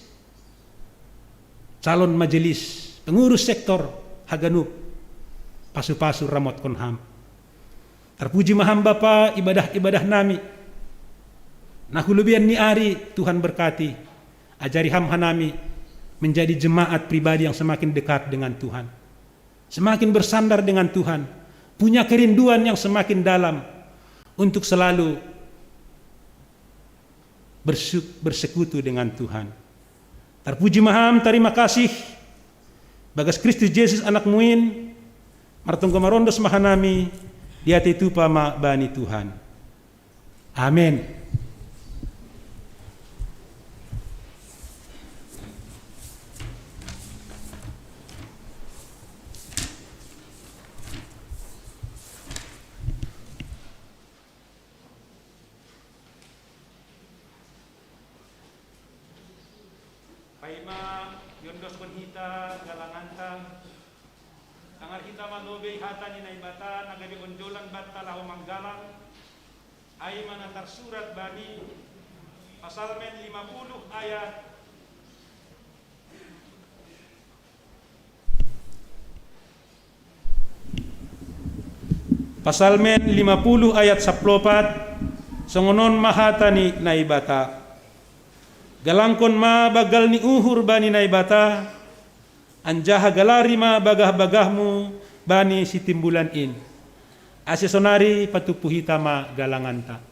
calon majelis, pengurus sektor, haganup, pasu-pasu ramotkon Ham. Terpuji ma Ham Bapa, ibadah-ibadah nami na hu lobian ni ari. Tuhan berkati. Ajari Ham hanami menjadi jemaat pribadi yang semakin dekat dengan Tuhan, semakin bersandar dengan Tuhan, punya kerinduan yang semakin dalam untuk selalu bersu-, bersekutu dengan Tuhan. Terpuji ma Ham, terima kasih. Bagas Kristus Jesus Anak-Mu in, martonggo marondos ma hanami, diatei tupa ma bani Tuhan. Amen. Ma, iondoskon hita galanganta. Tangar hita ma lobei hata ni Naibata na gabe onjolan banta laho manggalang. Ai ma na tarsurat bani Pasalmen lima puluh ayat Pasalmen lima puluh ayat saplopat, songon on ma hata ni Naibata. Galangkon ma banggal ni uhur bani Naibata, anjaha galari ma bagah-bagahmu bani sitimbulan in. Ase sonari patumpu hita ma galanganta.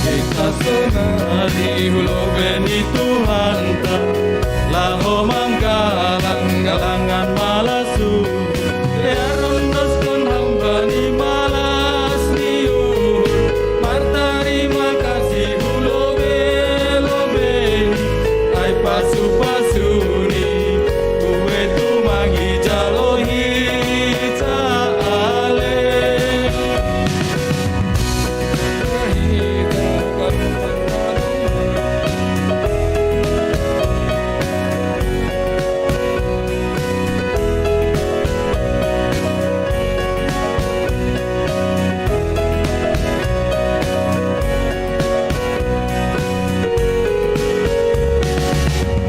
Kita sonari hu lobei ni Tuhanta, laho manggalang galangan malas uhur. Pe rondoskon hamba ni malas ni uhur, martarima kasih hu lobei-lobei ni, ai pasu-pasu ni, ue tumang dijalo hita ale.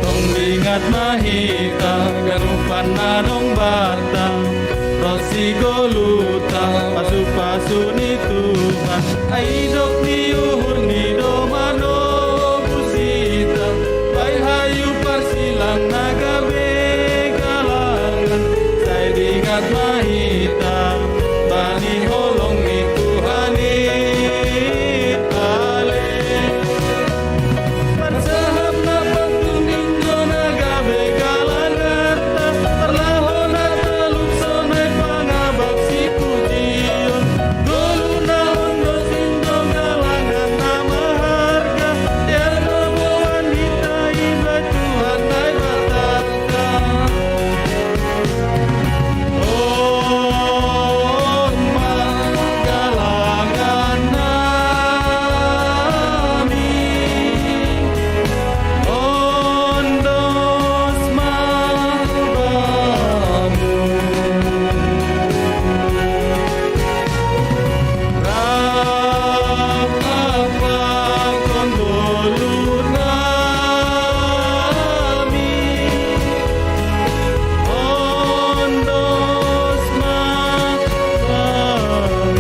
Tong dingat ma hita ganupan na dong banta, ro sigoluhta pasu-pasu ni Tuhan. Ai didok ni uhur ni domba nobus hita, bahen hayu parsilang na gabe galangan. Sai dingat ma hita bani holong ni Tuhan i ale. Pansahap na pantun indo na gabe galanganta, parlahona talup sonai pangabak sipujion. Goluh na ondos indo galangan na maharga, dear na boan hita iba Tuhan Naibata. On ma galangan nami, ondos ma Bamu. Rap pakon goluh nami, ondos ma Bamu.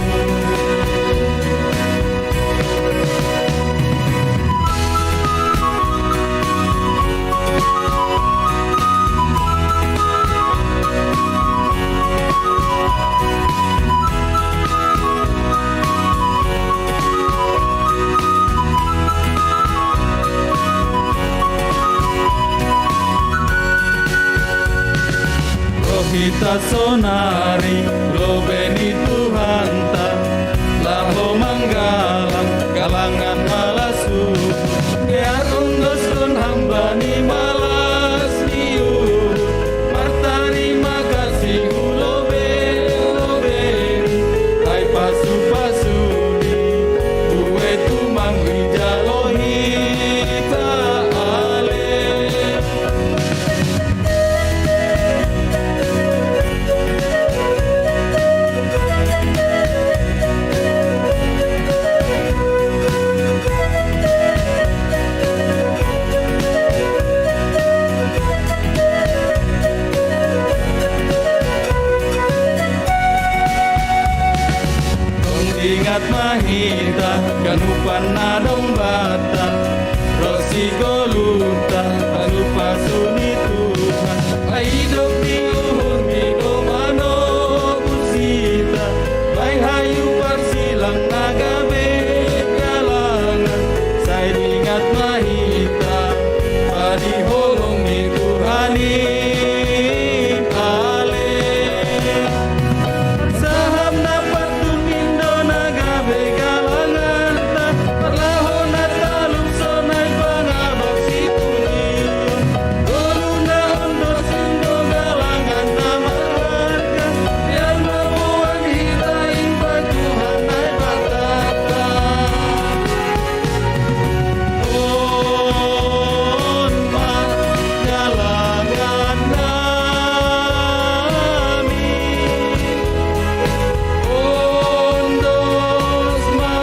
Ro hita sonari hu lobei ni Tuhanta, laho manggalang galangan malas uhur. Dear ondoskon hamba ni malas ni uhur, martarima kasih hu lobei-lobei ni, ai pasu-pasu ni, ue tumang dijalo hita ale. Mahita, kanupan na dong bata, rosi goluta, kanupa suni Tuhan. Ai dok di uhur mi domano busita, mai hayu parsilang na gabe galangan, sai dingat mahita, padi holong mi Tuhan i ale. Saham na patun indo na gabe galanganta, parlaho na taluk sonai pangabak si Tuhan. Golu na ondo sindo galangan na maharga, biar mamuan hita impa Tuhan nai batata. On ma galangan nami, on dos ma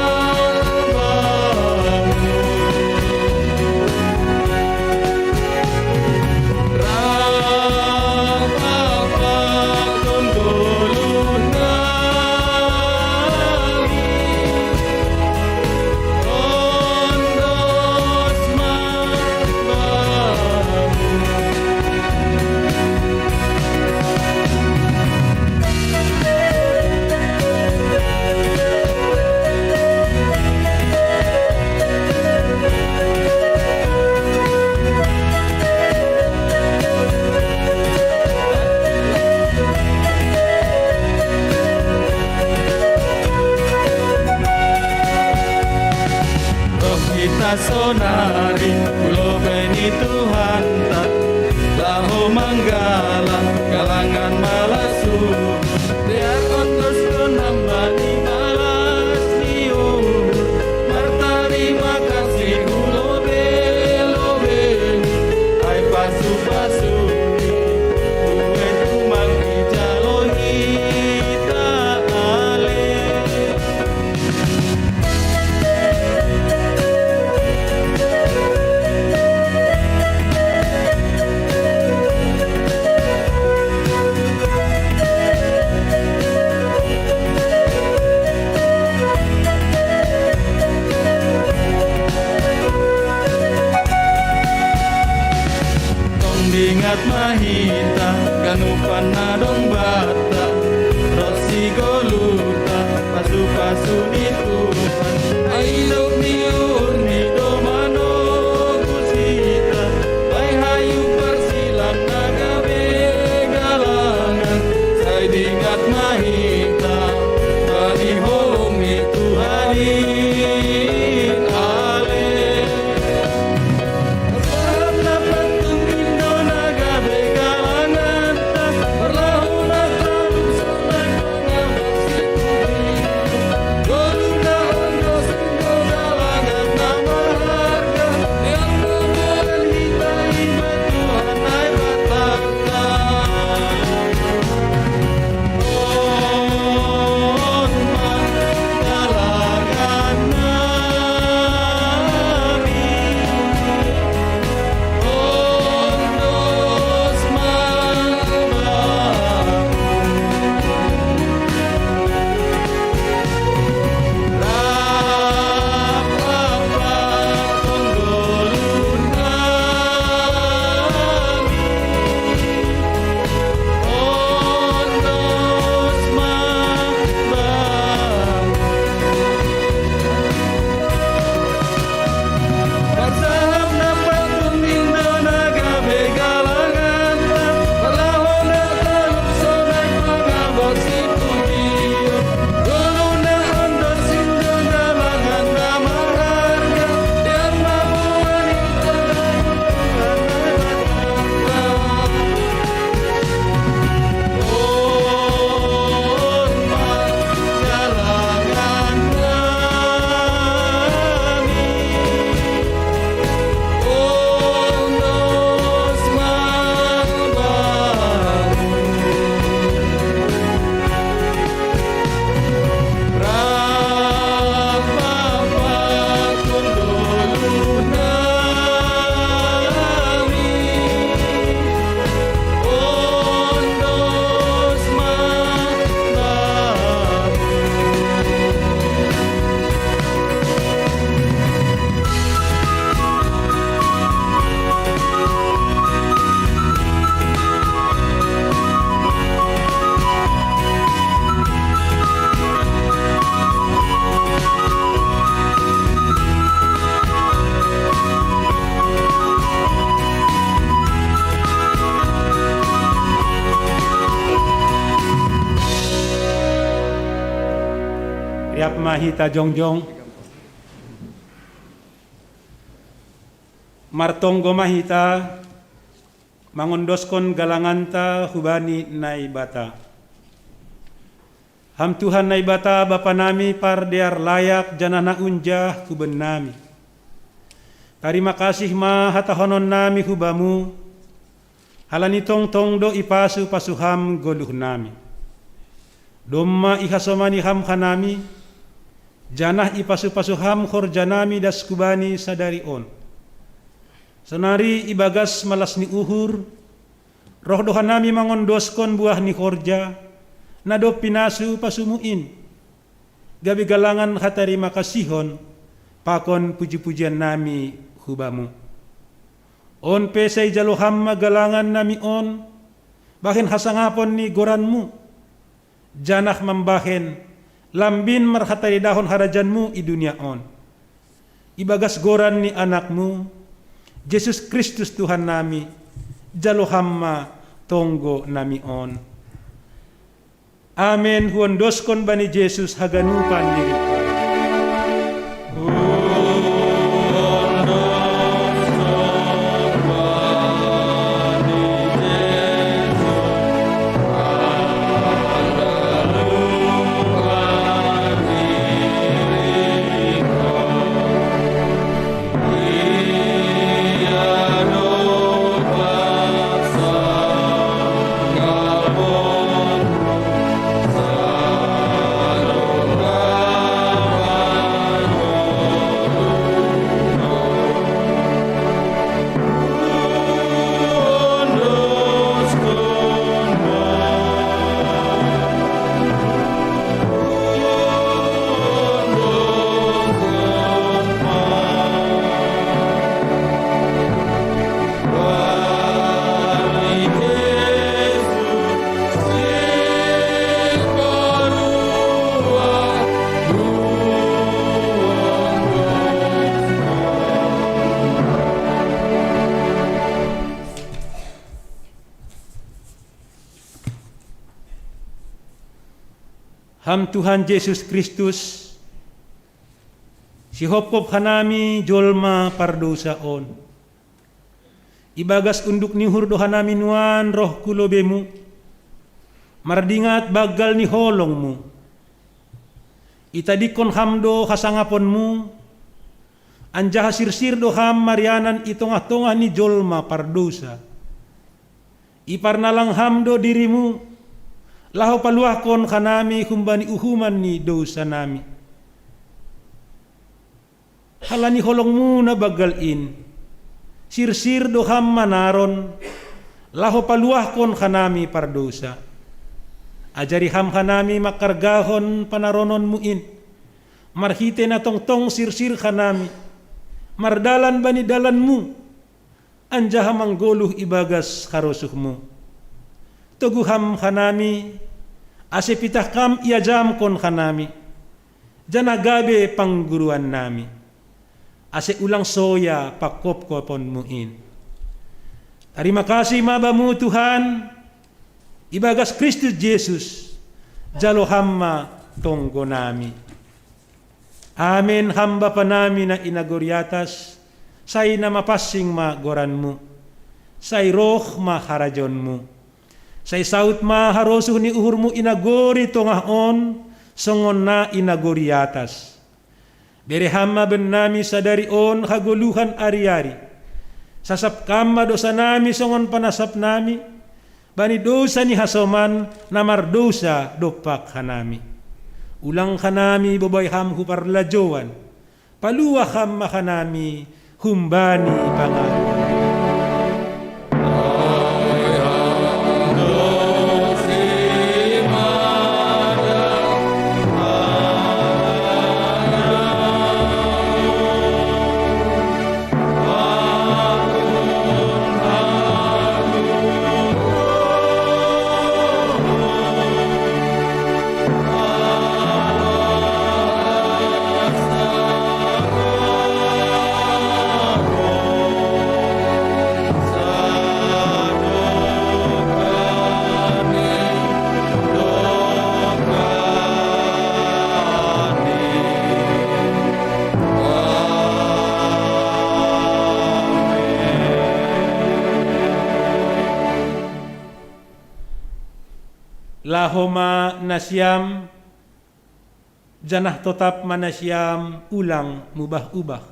bamu. Roh hita sonari, kulo beni Tuhanta, laho manggala, galangan malasu. Biar ondos ko nambani malas niu, martarima kasih ulo belo beni, ai pasu-pasu, ue tumang ijalo hita ale. Tong dingat mahita, kanupan na dong bata, rosi goluta, pasu-pasu ni Tuhan. Ai dok ni uhur mi domano busita, ai hayu parsilang na gabe galangan, sai dingat mahita, padi holong mi Tuhan i ale. Siap ma hita jongjong. Martonggo ma hita mangondoskon galanganta hubani Naibata. Ham Tuhan Naibata Bapa nami pardear layak janah na unjah hubannami. Tarima kasih ma hatahonon nami hu Bamu, halani tongtong do ipasu-pasu Ham goluh nami. Domma ihasomani Ham hanami, janah ipasu-pasu Ham horja nami das hubani sadari on. Sonari ibagas malas ni uhur, roh do hanami mangondoskon buah ni horja, na dob pinasu-pasumu in, gabe galangan hatarima kasihon pakon puji-pujian nami hu Bamu. On pe sai jalo Ham ma galangan nami on, bahen hasangapon ni goranMu, janah mambahen lambin marhataridahon harajaonMu i dunia on. Ibagas goran ni AnakMu, Jesus Kristus Tuhan nami, jalo Ham ma tonggo nami on. Amen. Huondoskon bani Jesus haganupan diri. Ham Tuhan Jesus Kristus, sihophop hanami jolma pardousa on. Ibagas unduk ni uhur do hanami nuan roh hu lobeiMu, mardingat banggal ni holongMu. Itadingkon Ham do hasangaponMu, anjaha sirsir do Ham marianan i tongah-tongah ni jolma pardousa. Iparnalang Ham do diriMu, laho paluahkon hanami humbani uhuman ni dousanami. Halani holongMu na banggal in, sirsir do Ham manaron, laho paluahkon hanami pardousa. Ajari Ham hanami mangkargahon panarononMu in, marhitei na tongtong sirsir hanami, mardalan bani dalanMu, anjaha manggoluh ibagas harosuhMu. Togu Ham hanami, ase pitah Kam iajamkon hanami, janah gabe pangguruannami, ase ulang soya panghophopon-Mu in. Tarima kasih ma Bamu Tuhan, ibagas Kristus Jesus, jalo Ham ma tonggonami. Amen. Ham Bapa nami na i nagori atas, sai na mapansing ma goranMu, sai roh ma harajaonMu, sai saud ma harosuh ni uhurMu i nagori tongah on, songon na i nagori atas. Bere Ham ma bannami sadari on hagoluhan ari-ari. Sasap Kam ma dousanami songon panasapnami, bani dousa ni hasoman na mardousa dompak hanami. Ulang hanami bobai Ham hu parlajouan, paluah Ham ma hanami humbani pangaruh. Laho ma nasiam, janah totap ma nasiam ulang mubah-ubah.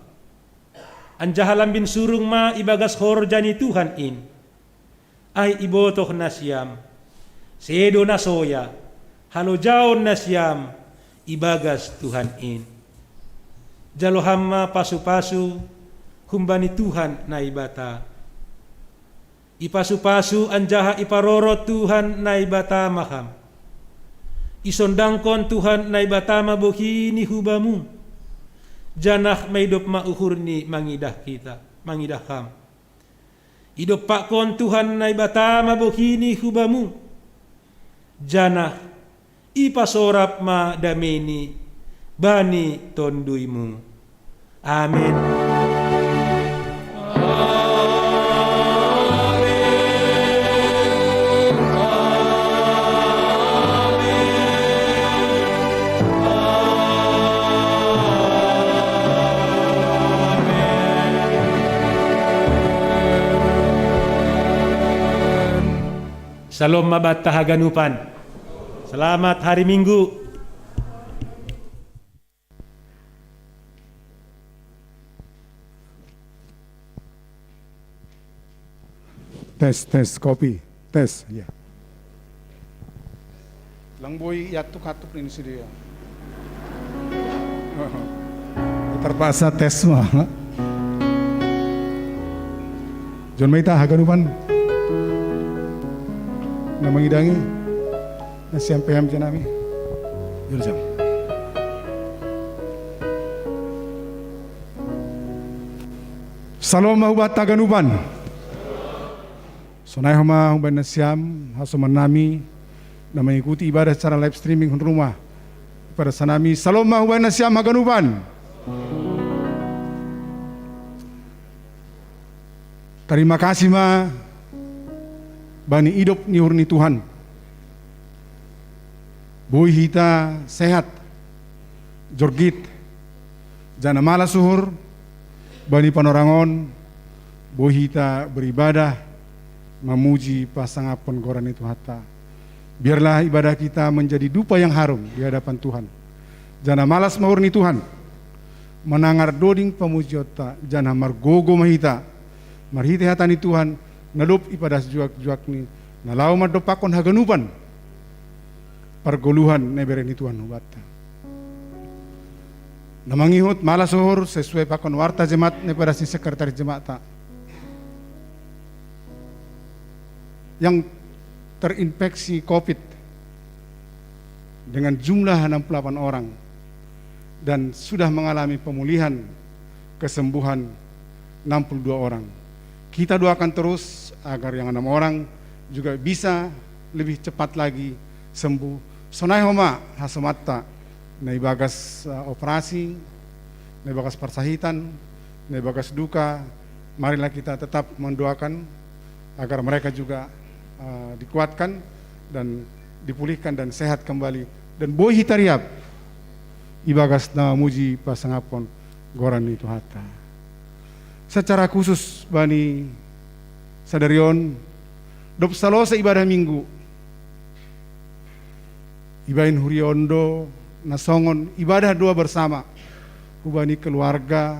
Anjaha lambin surung ma ibagas horja ni Tuhan in. Ai ibotoh nasiam, sedo na soya, halojaon nasiam ibagas Tuhan in. Jalo ham ma pasu-pasu humbani Tuhan Naibata. Ipasu-pasu anjaha iparoro Tuhan Naibata ma ham. Isondangkon Tuhan Naibata ma bohini hubamu, janah maidop ma uhurni mangidah kita, mangidah ham. Idompakkon Tuhan Naibata ma bohini hubamu, janah ipasorap ma dameini bani tonduymu. Amin. Salom ma banta haganupan. Selamat hari Minggu. Tes, tes, kopi, tes, ya. Lang boy yatuk-hatuk nih si dia. Terpaksa tes mah. John Maita haganupan. Na mangidangi. Nasiam P M C nami. Jurusam. Salom ma hubanta haganupan. Sonai homa humbani nasiam, hasoman nami, na mengikuti ibadah secara live streaming hun rumah. Ipadas hanami, salom ma humbani nasiam haganupan. Tarima kasih ma bani idop ni uhur ni Tuhan. Boi hita sehat, jorgit, janah malas uhur, bani panorang on, boi hita beribadah, mamuji pasangaphon goran ni Tuhanta. Biarlah ibadah kita menjadi dupa yang harum di hadapan Tuhan. Janah malas ma uhur ni Tuhan, manangar doding pamujionta, janah margogo ma hita, marhitei hata ni Tuhan, na dob ipadas juak-juakni, na laho mandompakkon haganupan pargoluhan na ibereh ni Tuhan hubanta. Na mangihut malas uhur sesuai pakon warta jemaat na ipadas ni sekretaris jemaatta. Yang terinfeksi covid dengan jumlah enam puluh delapan orang dan sudah mengalami pemulihan, kesembuhan enam puluh dua orang. Kita doakan terus agar yang enam orang juga bisa lebih cepat lagi sembuh. Sonai homa hasomanta, na ibagas, eh, operasi, na ibagas parsahitan, na ibagas duka. Marilah kita tetap mendoakan agar mereka juga, eh, dikuatkan dan dipulihkan dan sehat kembali. Dan boi hita riap ibagas na mamuji pasangaphon goran ni Tuhanta. Secara khusus bani sadari on, dob salose ibadah Minggu, ibahen huria on do na songon ibadah doa bersama hubani keluarga,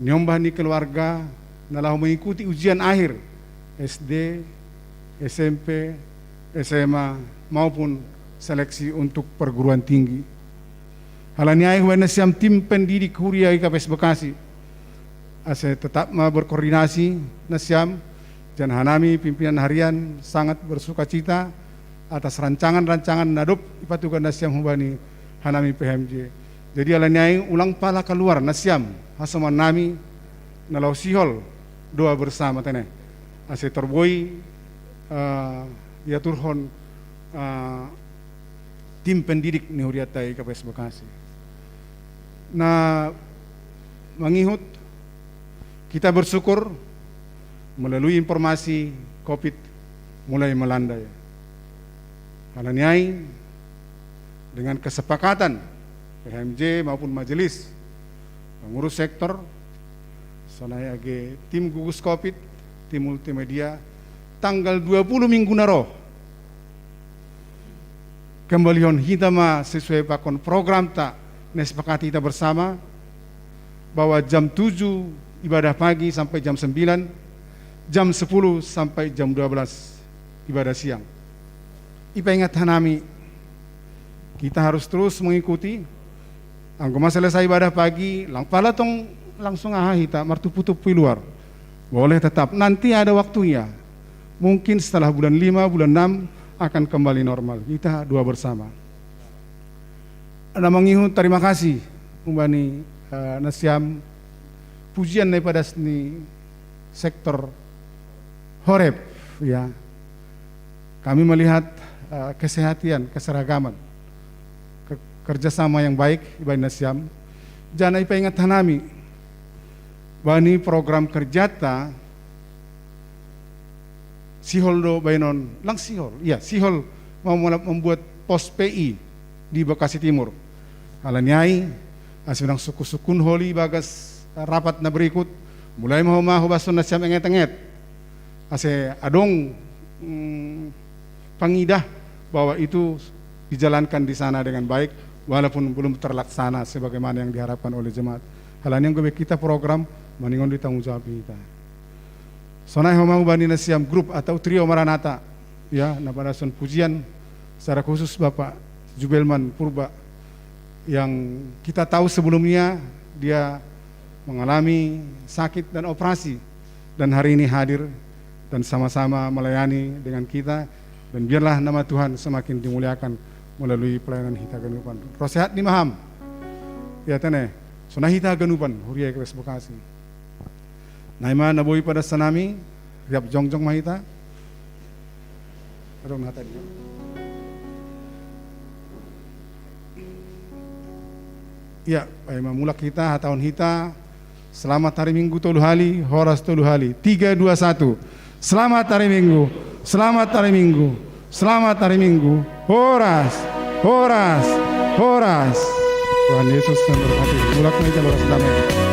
niombah ni keluarga na laho mengikuti ujian akhir S D, S M P, S M A, maupun seleksi untuk perguruan tinggi. Halani ai humbani nasiam tim pendidik huria I K P S Bekasi, ase tetap ma berkoordinasi nasiam, janah hanami pimpinan harian sangat bersukacita atas rancangan-rancangan na dob ipatugah nasiam hubani hanami P H M J. Jadi halani ai ulang pala kaluar nasiam hasoman nami na laho sihol doa bersama tene, ase torboi, eh, iaturhon, eh, tim pendidik ni hurianta I K P S Bekasi. Na mangihut, kita bersyukur melalui informasi covid mulai melandai. Halani ai, dengan kesepakatan P H M J maupun majelis pengurus sektor, sonai age tim gugus covid, tim multimedia, tanggal dua puluh Minggu na ro Kembalian hita ma sesuai pakon program ta, na sepakati hita bersama, bahwa jam tujuh ibadah pagi sampai jam sembilan, jam sepuluh sampai jam dua belas ibadah siang. Ipaingat hanami, kita harus terus mengikuti. Anggo ma selesai ibadah pagi, lang pala tong langsung aha hita martupu-tupu i luar. Boleh tetap, nanti ada waktunya. Mungkin setelah bulan lima, bulan enam akan kembali normal. Kita doa bersama. Na mangihut tarima kasih umbani, eh, nasiam pujian naipadas ni sektor Horeb, ya. Kami melihat, eh, kesehatan, keseragaman, ke-, kerjasama yang baik ibaen nasiam. Janah ipaingat hanami, bani program kerjata, sihol do baenon, lang sihol, ya, sihol mau mulak membuat pos P I di Bekasi Timur. Alani ai, ase unang sungkun-sungkun holi bagas rapat na berikut, mulai ma homa hobashon nasiam enget-enget. Ase adong, mm, pangidah bahwa itu dijalankan di sana dengan baik, walaupun belum terlaksana sebagaimana yang diharapkan oleh jemaat. Alani i anggo be kita program, maningon do i tanggung jawab hita. Sonai homa hubani nasiam grup atau trio Maranatha, ya, na padashon pujian secara khusus Bapak Jubelman Purba, yang kita tahu sebelumnya dia mengalami sakit dan operasi, dan hari ini hadir dan sama-sama melayani dengan kita, dan biarlah nama Tuhan semakin dimuliakan melalui pelayanan hita haganupan. Roh sehat ni ma ham? Ya, tene. Sonai hita haganupan, huria K P S Bekasi. Nai ma na boi padashon nami, riap jongjong ma hita. Adong na tadi. Ya, baen ma mulak hita, hatahon hita, selamat hari Minggu tolu hali, horas tolu hali. Tiga, dua, satu. Selamat hari Minggu, selamat hari Minggu, selamat hari Minggu. Horas, horas, horas. Tuhan Yesus memberkati. Mulak ma hita, horas damai.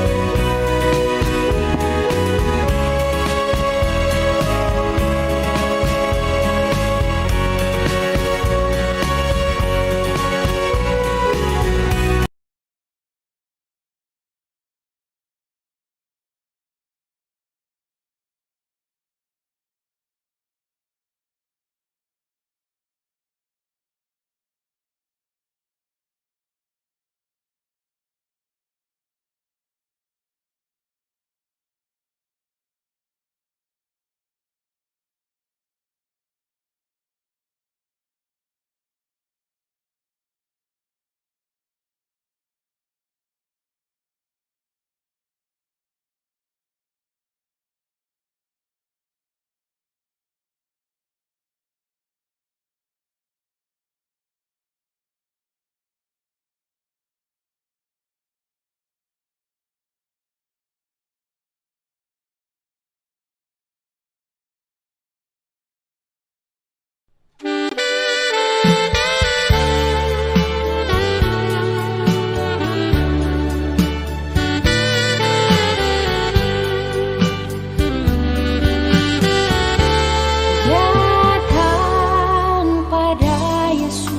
Datang pada Yesus,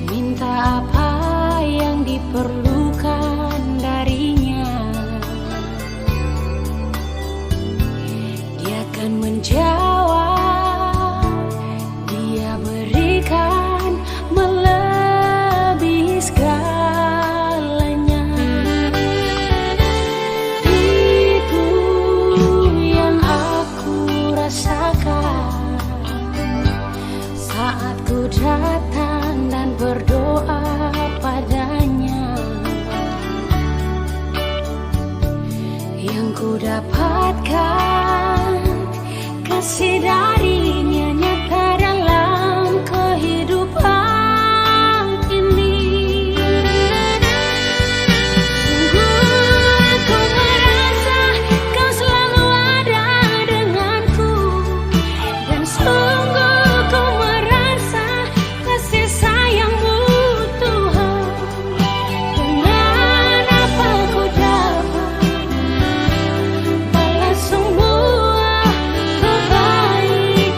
minta apa yang diperlukan darinya. Dia akan menjawab, Dia berikan melebihi segalanya. Itu yang aku rasakan saat ku datang dan berdoa pada-Nya. Yang ku dapatkan kasih dari-Nya nyata dalam kehidupan ini. Sungguh aku merasa Kau selalu ada denganku, dan sungguh ku merasa kasih sayang-Mu, Tuhan. Dengan apa ku dapat balas semua kebaikan?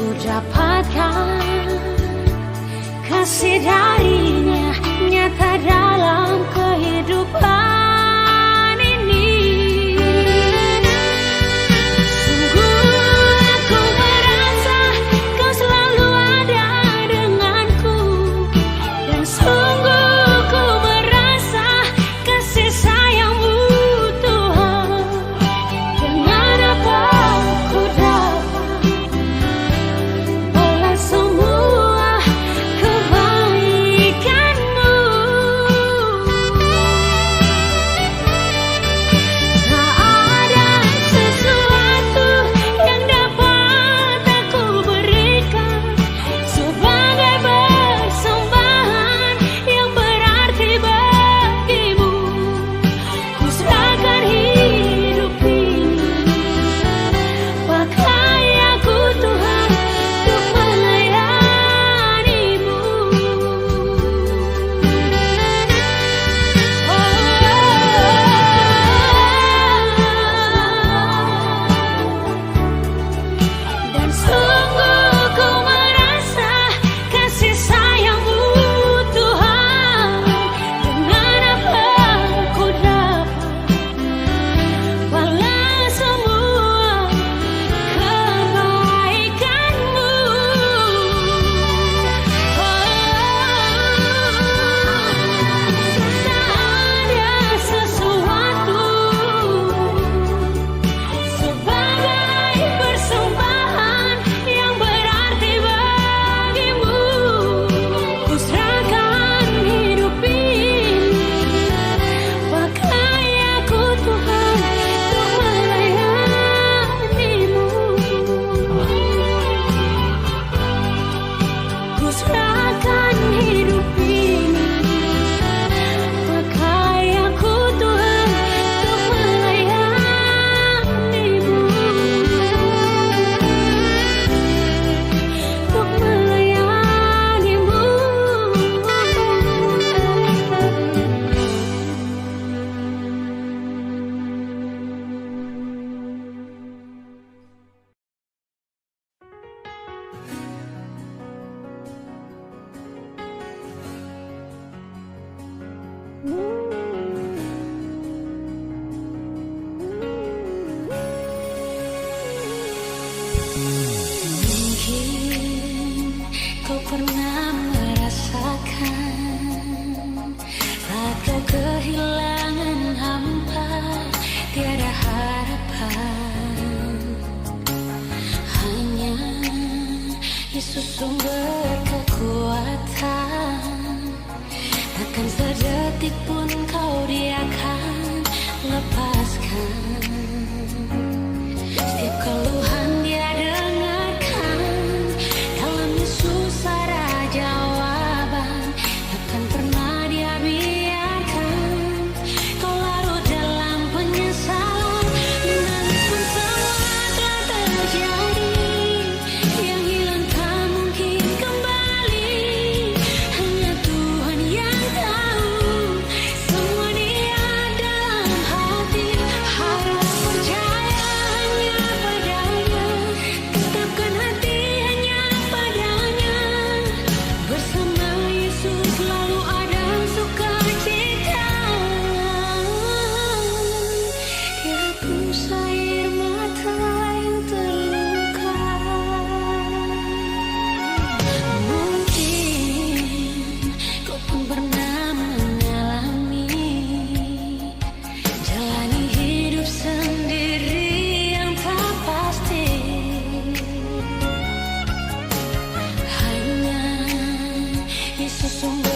Ku dapatkan kasih dari-Nya nyata dalam kehidupan ini. Sungguh aku merasa Kau selalu ada denganku, dan sungguh ku merasa kasih sayang-Mu, Tuhan. Dengan apa ku dapat balas semua kebaikan-Mu? Tak ada sesuatu yang dapat aku berikan sebagai persembahan yang berarti bagi-Mu. Ku serahkan hidup ini, pakai aku, Tuhan, untuk melayani-Mu. Oh, dan sungguh ku merasa kasih sayang-Mu, Tuhan. Dengan apa ku dapat balas semua kebaikan-Mu? Oh, tak ada sesuatu sebagai persembahan yang berarti bagi-Mu. Ku serahkan hidup ini, pakai aku, Tuhan, untuk melayani-Mu. Ku serahkan hidup ini, pakai aku, Tuhan, untuk melayani-Mu, untuk melayani-Mu. Mungkin kau pernah merasakan saat kau kehilangan hampa, tiada harapan. Hanya Yesus sumber kekuatan. Takkan sedetik pun kau Dia akan lepaskan. Setiap keluhan Dia dengarkan. Dalam Yesus ada jawaban. Takkan pernah Dia biarkan kau larut dalam penyesalan. Namun semua telah terjadi, yang hilang tak mungkin kembali. Hanya Tuhan yang tahu semua niat dalam hati. Harap percaya hanya pada-Nya. Tetapkan hati hanya pada-Nya. Bersama Yesus selalu ada sukacita. Dia hapus air mata yang terluka. Mungkin kau pun pernah mengalami jalani hidup sendiri yang tak pasti. Hanya Yesus sumber